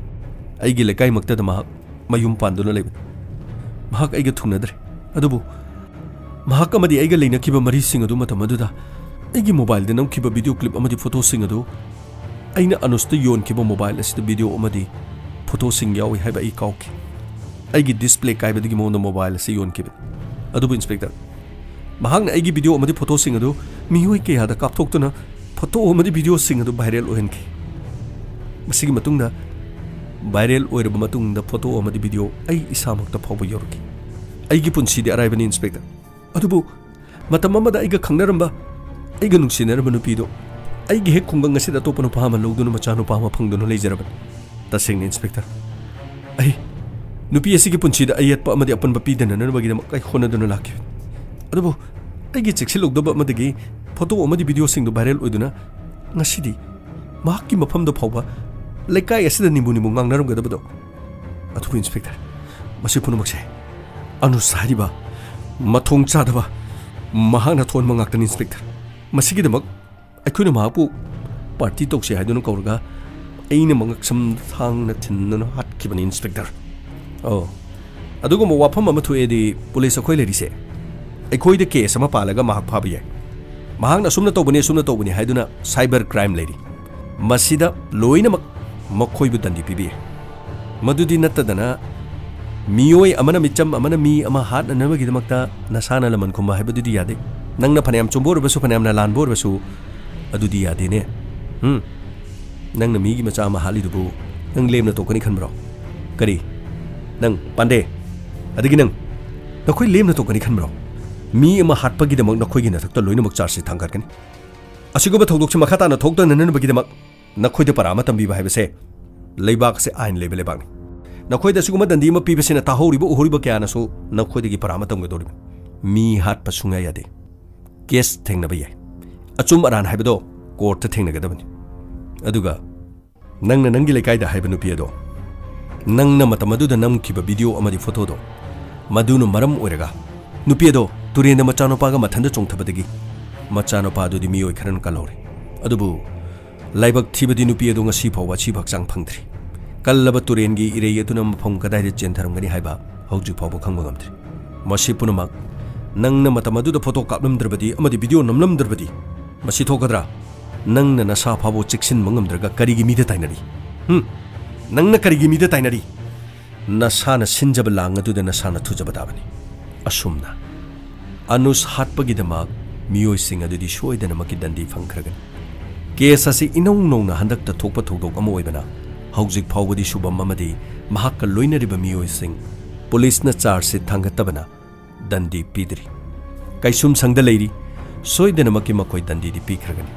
ꯑꯩꯒꯤ ꯂꯩꯀꯥꯏꯃꯛꯇꯗ ꯃꯍꯥꯛ ꯃꯌꯨꯝ ꯄꯥꯟꯗꯨꯅ ꯂꯩꯕꯅꯤ꯫ ꯃꯍꯥꯛ ꯑꯩꯒ ꯊꯨꯡꯅꯗ꯭ꯔꯦ꯫ ꯑꯗꯨꯕꯨ ꯃꯍꯥꯛ ꯑꯃꯗꯤ ꯑꯩꯒ ꯂꯩꯅꯈꯤꯕ ꯃꯔꯤꯁꯤꯡ ꯑꯗꯨ ꯃꯇꯝ ꯑꯗꯨꯗ ꯑꯩꯒꯤ ꯃꯣꯕꯥꯏꯜꯗ ꯅꯝꯈꯤꯕ ꯚꯤꯗꯤꯑꯣ ꯀ꯭ꯂꯤꯞ ꯑꯃꯗꯤ ꯐꯣꯇꯣꯁꯤꯡ ꯑꯗꯨ ꯑꯩꯅ ꯑꯅꯨꯁꯇ ꯌꯣꯟꯈꯤꯕ ꯃꯣꯕꯥꯏꯜ ꯑꯁꯤꯗ ꯚꯤꯗꯤꯑꯣ ꯑꯃꯗꯤ ꯐꯣꯇꯣꯁꯤꯡ ꯌꯥꯎꯏ ꯍꯥꯏꯕ ꯑꯩ ꯀꯥꯎꯈꯤ꯫ ꯑꯩꯒꯤ ꯗꯤꯁꯄ꯭ꯂꯦ ꯀꯥꯏꯕꯗꯒꯤ ꯃꯉꯣꯟꯗ ꯃꯣꯕꯥꯏꯜ ꯑꯁꯤ ꯌꯣꯟꯈꯤꯕꯅꯤ꯫ ꯑꯗꯨꯕꯨ ꯏꯟꯁꯄꯦꯛꯇꯔ, ꯃꯍꯥꯛꯅ ꯑꯩꯒꯤ ꯚꯤꯗꯤꯑꯣ ꯑꯃꯗꯤ ꯐꯣꯇꯣꯁꯤꯡ ꯑꯗꯨ ꯃꯤꯑꯣꯏ ꯀꯌꯥꯗ ꯀꯥꯞꯊꯣꯛꯇꯨꯅ ꯐꯣꯇꯣ ꯑꯃꯗꯤ ꯚꯤꯗꯤꯑꯣꯁꯤꯡ ꯑꯗꯨ ꯚꯥꯏꯔꯦꯜ ꯑꯣꯏꯍꯟꯈꯤ꯫ ꯃꯁꯤꯒꯤ ꯃꯇꯨꯡꯗ, ꯚꯥꯏꯔꯦꯜ ꯑꯣꯏꯔꯕ ꯃꯇꯨꯡꯗ, ꯐꯣꯇꯣ ꯑꯃꯗꯤ ꯚꯤꯗꯤꯑꯣ ꯑꯩ ꯏꯁꯥꯃꯛꯇ ꯐꯥꯎꯕ ꯌꯧꯔꯛꯈꯤ꯫ ꯑꯩꯒꯤ ꯄꯨꯟꯁꯤꯗꯤ ꯑꯔꯥꯏꯕꯅꯤ ꯏꯟꯁꯄꯦꯛꯇꯔ꯫ ꯑꯗꯨꯕꯨ ꯃꯇꯝ ꯑꯃꯗ ꯑꯩꯒ ꯈꯪꯅꯔꯝꯕ, ꯑꯩꯒ ꯅꯨꯡꯁꯤꯅꯔꯝꯕ ꯅꯨꯄꯤꯗꯣ ꯑꯩꯒꯤ ꯍꯦꯛ ꯈꯨꯡꯒꯪ ꯑꯁꯤꯗ ꯑꯇꯣꯞꯄ ꯅꯨꯄꯥ ꯑꯃ ꯂꯧꯗꯨꯅ ꯃꯆꯥꯅꯨꯄꯥ ꯑꯃ ꯐꯪꯗꯨꯅ ꯂꯩꯖꯔꯕꯅꯤ꯫ ꯇꯁꯦꯡꯅ ꯏꯟꯁꯄꯦꯛꯇꯔ, ꯑꯩ ꯅꯨꯄꯤ ꯑꯁꯤꯒꯤ ꯄꯨꯟꯁꯤꯗ ꯑꯌꯦꯠꯄ ꯑꯃꯗꯤ ꯑꯄꯟꯕ ꯄꯤꯗꯅꯅꯕꯒꯤꯗꯃꯛ ꯑꯩ ꯍꯣꯠꯅꯗꯨꯅ ꯂꯥꯛꯈꯤꯕꯅꯤ꯫ ꯑꯗꯨꯕꯨ ꯑꯩꯒꯤ ꯆꯦꯛꯁꯤꯜꯍꯧꯗꯕ ꯑꯃꯗꯒꯤ ꯐꯣꯇꯣ ꯑꯃꯗꯤ ꯚꯤꯗꯤꯑꯣꯁꯤꯡꯗꯨ ꯚꯥꯏꯔꯦꯜ ꯑꯣꯏꯗꯨꯅ ꯉꯁꯤꯗꯤ ꯃꯍꯥꯛꯀꯤ ꯃꯐꯝꯗ ꯐꯥꯎꯕ ꯂꯩꯀꯥꯏ ꯑꯁꯤꯗ ꯅꯤꯝꯕꯨ ꯅꯤꯝꯕꯨ ꯉꯥꯡꯅꯔꯝꯒꯗꯕꯗꯣ꯫ ꯑꯗꯨꯕꯨ ꯏꯟꯁꯄꯦꯛꯇꯔ, ꯃꯁꯤ ꯄꯨꯝꯅꯃꯛꯁꯦ ꯑꯅꯨꯁ ꯍꯥꯏꯔꯤꯕ ꯃꯊꯣꯡ ꯆꯥꯗꯕ ꯃꯍꯥꯛꯅ ꯊꯣꯟꯕ ꯉꯥꯛꯇꯅꯤ ꯏꯟꯁꯄꯦꯛꯇꯔ꯫ ꯃꯁꯤꯒꯤꯗꯃꯛ ꯑꯩꯈꯣꯏꯅ ꯃꯍꯥꯛꯄꯨ ꯄꯥꯔꯇꯤ ꯇꯧꯁꯦ ꯍꯥꯏꯗꯨꯅ ꯀꯧꯔꯒ ꯑꯩꯅ ꯃꯉꯛꯁꯝ ꯊꯥꯡꯅ ꯊꯤꯟꯗꯨꯅ ꯍꯥꯠꯈꯤꯕꯅꯤ ꯏꯟꯁꯄꯦꯛꯇꯔ꯫ ꯑꯣ, ꯑꯗꯨꯒꯨꯝꯕ ꯋꯥꯐꯝ ꯑꯃ ꯊꯣꯛꯑꯦꯗꯤ ꯄꯨꯂꯤꯁ ꯑꯩꯈꯣꯏ ꯂꯩꯔꯤꯁꯦ꯫ ꯑꯩꯈꯣꯏꯗ ꯀꯦꯁ ꯑꯃ ꯄꯥꯜꯂꯒ ꯃꯍꯥꯛ ꯐꯥꯕ ꯌꯥꯏ꯫ ꯃꯍꯥꯛꯅ ꯑꯁꯨꯝꯅ ꯇꯧꯕꯅꯤ, ꯑꯁꯨꯝꯅ ꯇꯧꯕꯅꯤ ꯍꯥꯏꯗꯨꯅ ꯁꯥꯏꯕꯔ ꯀ꯭ꯔꯥꯏꯝ ꯂꯩꯔꯤ꯫ ꯃꯁꯤꯗ ꯂꯣꯏꯅꯃꯛ ꯃꯈꯣꯏꯕꯨ ꯗꯟꯗꯤ ꯄꯤꯕ ꯌꯥꯏ꯫ ꯃꯗꯨꯗꯤ ꯅꯠꯇꯗꯅ ꯃꯤꯑꯣꯏ ꯑꯃꯅ ꯃꯤꯆꯝ ꯑꯃꯅ ꯃꯤ ꯑꯃ ꯍꯥꯠꯅꯅꯕꯒꯤꯗꯃꯛꯇ ꯅꯁꯥꯅ ꯂꯃꯟ ꯈꯨꯝꯕ ꯍꯥꯏꯕꯗꯨꯗꯤ ꯌꯥꯗꯦ꯫ ꯅꯪꯅ ꯐꯅꯌꯥꯝ ꯆꯨꯝꯕ ꯑꯣꯏꯔꯕꯁꯨ, ꯐꯅꯌꯥꯝꯅ ꯂꯥꯟꯕ ꯑꯣꯏꯔꯕꯁꯨ, ꯑꯗꯨꯗꯤ ꯌꯥꯗꯦꯅꯦ꯫ ꯎꯝ? ꯅꯪꯅ ꯃꯤꯒꯤ ꯃꯆꯥ ꯑꯃ ꯍꯥꯠꯂꯤꯗꯨꯕꯨ ꯅꯪ ꯂꯦꯝꯅ ꯇꯣꯛꯀꯅꯤ ꯈꯟꯕ꯭ꯔꯣ? ꯀꯔꯤ? ꯅꯪ, ꯄꯥꯟꯗꯦ, ꯑꯗꯒꯤ ꯅꯪ, ꯅꯈꯣꯏ ꯂꯦꯝꯅ ꯇꯣꯛꯀꯅꯤ ꯈꯟꯕ꯭ꯔꯣ? ꯃꯤ ꯑꯃ ꯍꯥꯠꯄꯒꯤꯗꯃꯛ ꯅꯈꯣꯏꯒꯤ ꯅꯊꯛꯇ ꯂꯣꯏꯅꯃꯛ ꯆꯥꯔꯖꯁꯤ ꯊꯥꯡꯒꯠꯀꯅꯤ꯫ ꯑꯁꯤꯒꯨꯝꯕ ꯊꯧꯗꯣꯛꯁꯤ ꯃꯈꯥ ꯇꯥꯅ ꯊꯣꯛꯇꯅꯅꯕꯒꯤꯗꯃꯛ ꯅꯈꯣꯏꯗ ꯄꯔꯥ ꯑꯃ ꯇꯝꯕꯤꯕ ꯍꯥꯏꯕꯁꯦ ꯂꯩꯕꯥꯛ ꯑꯁꯤ ꯑꯥꯏꯟ ꯂꯩꯕ ꯂꯩꯕꯥꯛꯅꯤ꯫ ꯅꯈꯣꯏꯗ ꯑꯁꯤꯒꯨꯝꯕ ꯗꯟꯗꯤ ꯑꯃ ꯄꯤꯕꯁꯤꯅ ꯇꯥꯍꯧꯔꯤꯕ ꯎꯍꯧꯔꯤꯕ ꯀꯌꯥꯅꯁꯨ ꯅꯈꯣꯏꯗꯒꯤ ꯄꯔꯥ ꯑꯃ ꯇꯝꯒꯗꯧꯔꯤꯕꯅꯤ꯫ ꯃꯤ ꯍꯥꯠꯄ ꯁꯨꯡꯌꯥ ꯌꯥꯗꯦ꯫ ꯀꯦꯁ ꯊꯦꯡꯅꯕ ꯌꯥꯏ꯫ ꯑꯆꯨꯝ ꯑꯔꯥꯟ ꯍꯥꯏꯕꯗꯣ ꯀꯣꯔꯠꯇ ꯊꯦꯡꯅꯒꯗꯕꯅꯤ꯫ ꯑꯗꯨꯒ ꯅꯪꯅ ꯅꯪꯒꯤ ꯂꯩꯀꯥꯏꯗ ꯍꯥꯏꯕ ꯅꯨꯄꯤ ꯑꯗꯣ ꯅꯪꯅ ꯃꯇꯝ ꯑꯗꯨꯗ ꯅꯝꯈꯤꯕ ꯚꯤꯗꯤꯑꯣ ꯑꯃꯗꯤ ꯐꯣꯇꯣꯗꯣ, ꯃꯗꯨꯅ ꯃꯔꯝ ꯑꯣꯏꯔꯒ ꯅꯨꯄꯤ ꯑꯗꯣ ꯇꯨꯔꯦꯟꯗ ꯃꯆꯥꯅꯨꯄꯥꯒ ꯃꯊꯟꯇ ꯆꯣꯡꯊꯕꯗꯒꯤ ꯃꯆꯥꯅꯨꯄꯥ ꯑꯗꯨꯗꯤ ꯃꯤꯑꯣꯏ ꯈꯔꯅ ꯀꯜꯍꯧꯔꯦ꯫ ꯑꯗꯨꯕꯨ ꯂꯥꯏꯕꯛ ꯊꯤꯕꯗꯤ ꯅꯨꯄꯤ ꯑꯗꯨ ꯉꯁꯤ ꯐꯥꯎꯕ ꯑꯁꯤꯕ ꯍꯛꯆꯥꯡ ꯐꯪꯗ꯭ꯔꯤ꯫ ꯀꯜꯂꯕ ꯇꯨꯔꯦꯟꯒꯤ ꯏꯔꯩ ꯑꯗꯨꯅ ꯃꯐꯝ ꯀꯗꯥꯏꯗ ꯆꯦꯟꯊꯔꯝꯒꯅꯤ ꯍꯥꯏꯕ ꯍꯧꯖꯤꯛ ꯐꯥꯎꯕ ꯈꯪꯕ ꯉꯝꯗ꯭ꯔꯤ꯫ ꯃꯁꯤ ꯄꯨꯝꯅꯃꯛ ꯅꯪꯅ ꯃꯇꯝ ꯑꯗꯨꯗ ꯐꯣꯇꯣ ꯀꯥꯞꯂꯝꯗ꯭ꯔꯕꯗꯤ ꯑꯃꯗꯤ ꯚꯤꯗꯤꯑꯣ ꯅꯝꯂꯝꯗ꯭ꯔꯕꯗꯤ ꯃꯁꯤ ꯊꯣꯛꯀꯗ꯭ꯔꯥ? ꯅꯪꯅ ꯅꯁꯥ ꯐꯥꯎꯕ ꯆꯦꯛꯁꯤꯟꯕ ꯉꯝꯗ꯭ꯔꯒ ꯀꯔꯤꯒꯤ ꯃꯤꯗ ꯇꯥꯏꯅꯔꯤ? ꯍꯨꯝ? ꯅꯪꯅ ꯀꯔꯤꯒꯤ ꯃꯤꯗ ꯇꯥꯏꯅꯔꯤ? ꯅꯁꯥꯅ ꯁꯤꯟꯖꯕ ꯂꯥꯡ ꯑꯗꯨꯗ ꯅꯁꯥꯅ ꯊꯨꯖꯕ ꯇꯥꯕꯅꯤ꯫ ꯑꯁꯨꯝꯅ ꯑꯅꯨꯁ ꯍꯥꯠꯄꯒꯤꯗꯃꯛ ꯃꯤꯑꯣꯏꯁꯤꯡ ꯑꯗꯨꯗꯤ ꯁꯣꯏꯗꯅꯃꯛꯀꯤ ꯗꯟꯗꯤ ꯐꯪꯈ꯭ꯔꯒꯅꯤ꯫ ꯀꯦꯁ ꯑꯁꯤ ꯏꯅꯧ ꯅꯧꯅ ꯍꯟꯗꯛꯇ ꯊꯣꯛꯄ ꯊꯧꯗꯣꯛ ꯑꯃ ꯑꯣꯏꯕꯅ ꯍꯧꯖꯤꯛ ꯐꯥꯎꯕꯗꯤ ꯁꯨꯕꯝ ꯑꯃꯗꯤ ꯃꯍꯥꯛꯀ ꯂꯣꯏꯅꯔꯤꯕ ꯃꯤꯑꯣꯏꯁꯤꯡ ꯄꯨꯂꯤꯁꯅ ꯆꯥꯔꯖꯁꯤꯠ ꯊꯥꯡꯒꯠꯇꯕꯅ ꯗꯟꯗꯤ ꯄꯤꯗ꯭ꯔꯤ꯫ ꯀꯩꯁꯨꯝꯁꯪꯗ ꯂꯩꯔꯤ꯫ ꯁꯣꯏꯗꯅꯃꯛꯀꯤ ꯃꯈꯣꯏ ꯗꯟꯗꯤꯗꯤ ꯄꯤꯈ꯭ꯔꯒꯅꯤ꯫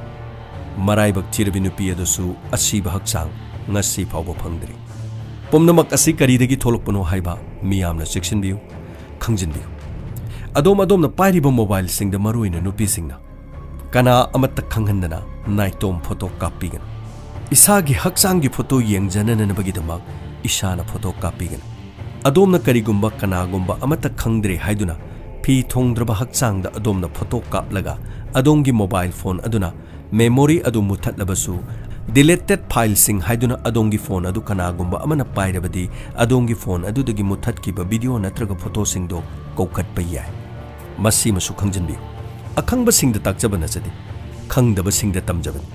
ꯃꯔꯥꯏꯕꯛ ꯊꯤꯔꯕꯤ ꯅꯨꯄꯤ ꯑꯗꯨꯁꯨ ꯑꯁꯤꯕ ꯍꯛꯆꯥꯡ ꯉꯁꯤ ꯐꯥꯎꯕ ꯐꯪꯗ꯭ꯔꯤ꯫ ꯄꯨꯝꯅꯃꯛ ꯑꯁꯤ ꯀꯔꯤꯗꯒꯤ ꯊꯣꯛꯂꯛꯄꯅꯣ ꯍꯥꯏꯕ ꯃꯤꯌꯥꯝꯅ ꯆꯦꯛꯁꯤꯟꯕꯤꯌꯨ, ꯈꯪꯖꯤꯟꯕꯤꯌꯨ꯫ ꯑꯗꯣꯝ ꯑꯗꯣꯝꯅ ꯄꯥꯏꯔꯤꯕ ꯃꯣꯕꯥꯏꯜꯁꯤꯡꯗ, ꯃꯔꯨꯑꯣꯏꯅ ꯅꯨꯄꯤꯁꯤꯡꯅ, ꯀꯅꯥ ꯑꯃꯠꯇ ꯈꯪꯍꯟꯗꯅ ꯅꯥꯏꯇꯣꯝ ꯐꯣꯇꯣ ꯀꯥꯞꯄꯤꯒꯅꯨ꯫ ꯏꯁꯥꯒꯤ ꯍꯛꯆꯥꯡꯒꯤ ꯐꯣꯇꯣ ꯌꯦꯡꯖꯅꯅꯕꯒꯤꯗꯃꯛ ꯏꯁꯥꯅ ꯐꯣꯇꯣ ꯀꯥꯞꯄꯤꯒꯅꯨ꯫ ꯑꯗꯣꯝꯅ ꯀꯔꯤꯒꯨꯝꯕ ꯀꯅꯥꯒꯨꯝꯕ ꯑꯃꯠꯇ ꯈꯪꯗ꯭ꯔꯦ ꯍꯥꯏꯗꯨꯅ ꯐꯤ ꯊꯣꯡꯗ꯭ꯔꯕ ꯍꯛꯆꯥꯡꯗ ꯑꯗꯣꯝꯅ ꯐꯣꯇꯣ ꯀꯥꯞꯂꯒ ꯑꯗꯣꯝꯒꯤ ꯃꯣꯕꯥꯏꯜ ꯐꯣꯟ ꯑꯗꯨꯅ ꯃꯦꯃꯣꯔꯤ ꯑꯗꯨ ꯃꯨꯠꯊꯠꯂꯕꯁꯨ, ꯗꯤꯂꯦꯇꯦꯗ ꯐꯥꯏꯜꯁꯤꯡ ꯍꯥꯏꯗꯨꯅ ꯑꯗꯣꯝꯒꯤ ꯐꯣꯟ ꯑꯗꯨ ꯀꯅꯥꯒꯨꯝꯕ ꯑꯃꯅ ꯄꯥꯏꯔꯕꯗꯤ, ꯑꯗꯣꯝꯒꯤ ꯐꯣꯟ ꯑꯗꯨꯗꯒꯤ ꯃꯨꯠꯊꯠꯈꯤꯕ ꯚꯤꯗꯤꯑꯣ ꯅꯠꯇ꯭ꯔꯒ ꯐꯣꯇꯣꯁꯤꯡꯗꯣ ꯀꯧꯈꯠꯄ ꯌꯥꯏ꯫ ꯃꯁꯤꯃꯁꯨ ꯈꯪꯖꯤꯟꯕꯤꯌꯨ꯫ ꯑꯈꯪꯕꯁꯤꯡꯗ ꯇꯥꯛꯆꯕ ꯅꯠꯆꯗꯦ, ꯈꯪꯗꯕꯁꯤꯡꯗ ꯇꯝꯖꯕꯅꯤ꯫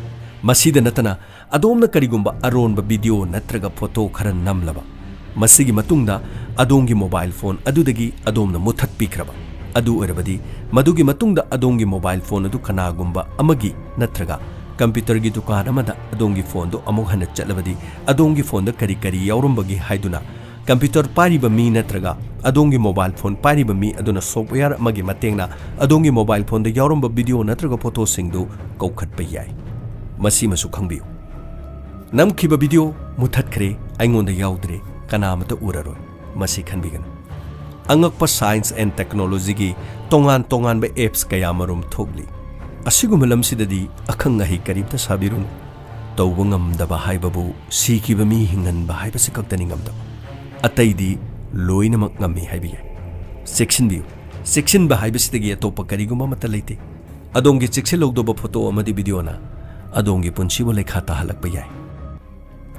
ꯃꯁꯤꯗ ꯅꯠꯇꯅ, ꯑꯗꯣꯝꯅ ꯀꯔꯤꯒꯨꯝꯕ ꯑꯔꯣꯟꯕ ꯚꯤꯗꯤꯑꯣ ꯅꯠꯇ꯭ꯔꯒ ꯐꯣꯇꯣ ꯈꯔ ꯅꯝꯂꯕ, ꯃꯁꯤꯒꯤ ꯃꯇꯨꯡꯗ ꯑꯗꯣꯝꯒꯤ ꯃꯣꯕꯥꯏꯜ ꯐꯣꯟ ꯑꯗꯨꯗꯒꯤ ꯑꯗꯣꯝꯅ ꯃꯨꯠꯊꯠꯄꯤꯈ꯭ꯔꯕ, ꯑꯗꯨ ꯑꯣꯏꯔꯕꯗꯤ ꯃꯗꯨꯒꯤ ꯃꯇꯨꯡꯗ ꯑꯗꯣꯝꯒꯤ ꯃꯣꯕꯥꯏꯜ ꯐꯣꯟ ꯑꯗꯨ ꯀꯅꯥꯒꯨꯝꯕ ꯑꯃꯒꯤ ꯅꯠꯇ꯭ꯔꯒ ꯀꯝꯄ꯭ꯌꯨꯇꯔꯒꯤ ꯗꯨꯀꯥꯟ ꯑꯃꯗ ꯑꯗꯣꯝꯒꯤ ꯐꯣꯟꯗꯨ ꯑꯃꯨꯛ ꯍꯟꯅ ꯆꯠꯂꯕꯗꯤ, ꯑꯗꯣꯝꯒꯤ ꯐꯣꯟꯗ ꯀꯔꯤ ꯀꯔꯤ ꯌꯥꯎꯔꯝꯕꯒꯦ ꯍꯥꯏꯗꯨꯅ ꯀꯝꯄ꯭ꯌꯨꯇꯔ ꯄꯥꯏꯔꯤꯕ ꯃꯤ ꯅꯠꯇ꯭ꯔꯒ ꯑꯗꯣꯝꯒꯤ ꯃꯣꯕꯥꯏꯜ ꯐꯣꯟ ꯄꯥꯏꯔꯤꯕ ꯃꯤ ꯑꯗꯨꯅ ꯁꯣꯐꯋꯦꯌꯔ ꯑꯃꯒꯤ ꯃꯇꯦꯡꯅ ꯑꯗꯣꯝꯒꯤ ꯃꯣꯕꯥꯏꯜ ꯐꯣꯟꯗ ꯌꯥꯎꯔꯝꯕ ꯚꯤꯗꯤꯑꯣ ꯅꯠꯇ꯭ꯔꯒ ꯐꯣꯇꯣꯁꯤꯡꯗꯨ ꯀꯧꯈꯠꯄ ꯌꯥꯏ꯫ ꯃꯁꯤꯃꯁꯨ ꯈꯪꯕꯤꯌꯨ꯫ ꯅꯝꯈꯤꯕ ꯚꯤꯗꯤꯑꯣ ꯃꯨꯠꯊꯠꯈ꯭ꯔꯦ, ꯑꯩꯉꯣꯟꯗ ꯌꯥꯎꯗ꯭ꯔꯦ, ꯀꯅꯥꯃꯠꯇ ꯎꯔꯔꯣꯏ꯫ ꯃꯁꯤ ꯈꯟꯕꯤꯒꯅꯨ꯫ ꯑꯉꯛꯄ ꯁꯥꯏꯟꯁ ꯑꯦꯟ ꯇꯦꯛꯅꯣꯂꯣꯖꯤꯒꯤ ꯇꯣꯉꯥꯟ ꯇꯣꯉꯥꯟꯕ ꯑꯦꯞꯁ ꯀꯌꯥꯃꯔꯨꯝ ꯊꯣꯛꯂꯤ꯫ ꯑꯁꯤꯒꯨꯝꯕ ꯂꯝꯁꯤꯗꯗꯤ ꯑꯈꯪ ꯑꯍꯩ ꯀꯔꯤꯝꯇ ꯁꯥꯕꯤꯔꯨꯅꯨ꯫ ꯇꯧꯕ ꯉꯝꯗꯕ ꯍꯥꯏꯕꯕꯨ ꯁꯤꯈꯤꯕ ꯃꯤ ꯍꯤꯡꯍꯟꯕ ꯍꯥꯏꯕꯁꯤ ꯈꯛꯇꯅꯤ ꯉꯝꯗꯕ꯫ ꯑꯇꯩꯗꯤ ꯂꯣꯏꯅꯃꯛ ꯉꯝꯃꯤ ꯍꯥꯏꯕ ꯌꯥꯏ꯫ ꯆꯦꯛꯁꯤꯟꯕꯤꯌꯨ, ꯆꯦꯛꯁꯤꯟꯕ ꯍꯥꯏꯕꯁꯤꯗꯒꯤ ꯑꯇꯣꯞꯄ ꯀꯔꯤꯒꯨꯝꯕ ꯑꯃꯠꯇ ꯂꯩꯇꯦ꯫ ꯑꯗꯣꯝꯒꯤ ꯆꯦꯛꯁꯤꯜꯍꯧꯗꯕ ꯐꯣꯇꯣ ꯑꯃꯗꯤ ꯚꯤꯗꯤꯑꯣꯅ ꯑꯗꯣꯝꯒꯤ ꯄꯨꯟꯁꯤꯕꯨ ꯂꯩꯈꯥ ꯇꯥꯍꯜꯂꯛꯄ ꯌꯥꯏ꯫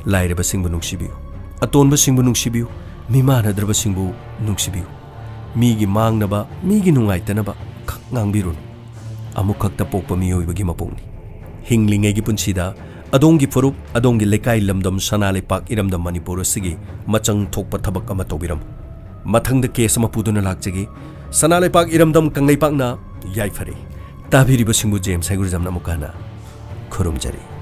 ꯂꯥꯏꯔꯕꯁꯤꯡꯕꯨ ꯅꯨꯡꯁꯤꯕꯤꯌꯨ, ꯑꯇꯣꯟꯕꯁꯤꯡꯕꯨ ꯅꯨꯡꯁꯤꯕꯤꯌꯨ, ꯃꯤꯃꯥꯟꯅꯗ꯭ꯔꯕꯁꯤꯡꯕꯨ ꯅꯨꯡꯁꯤꯕꯤꯌꯨ꯫ ꯃꯤꯒꯤ ꯃꯥꯡꯅꯕ, ꯃꯤꯒꯤ ꯅꯨꯡꯉꯥꯏꯇꯅꯕ ꯈꯛ ꯉꯥꯡꯕꯤꯔꯨꯅꯨ꯫ ꯑꯃꯨꯛꯈꯛꯇ ꯄꯣꯛꯄ ꯃꯤꯑꯣꯏꯕꯒꯤ ꯃꯄꯣꯛꯅꯤ꯫ ꯍꯤꯡꯂꯤꯉꯩꯒꯤ ꯄꯨꯟꯁꯤꯗ ꯑꯗꯣꯝꯒꯤ ꯐꯨꯔꯨꯞ, ꯑꯗꯣꯝꯒꯤ ꯂꯩꯀꯥꯏ, ꯂꯝꯗꯝ, ꯁꯅꯥ ꯂꯩꯄꯥꯛ ꯏꯔꯝꯗꯝ ꯃꯅꯤꯄꯨꯔ ꯑꯁꯤꯒꯤ ꯃꯆꯪ ꯊꯣꯛꯄ ꯊꯕꯛ ꯑꯃ ꯇꯧꯕꯤꯔꯝꯃꯨ꯫ ꯃꯊꯪꯗ ꯀꯦꯁ ꯑꯃ ꯄꯨꯗꯨꯅ ꯂꯥꯛꯆꯒꯦ꯫ ꯁꯅꯥ ꯂꯩꯄꯥꯛ ꯏꯔꯝꯗꯝ ꯀꯪꯂꯩꯄꯥꯛꯅ ꯌꯥꯏꯐꯔꯦ꯫ ꯇꯥꯕꯤꯔꯤꯕꯁꯤꯡꯕꯨ ꯖꯦꯝꯁ ꯍꯩꯒ꯭ꯔꯨꯖꯝꯅ ꯑꯃꯨꯛꯀ ꯍꯟꯅ ꯈꯨꯔꯨꯝꯖꯔꯤ꯫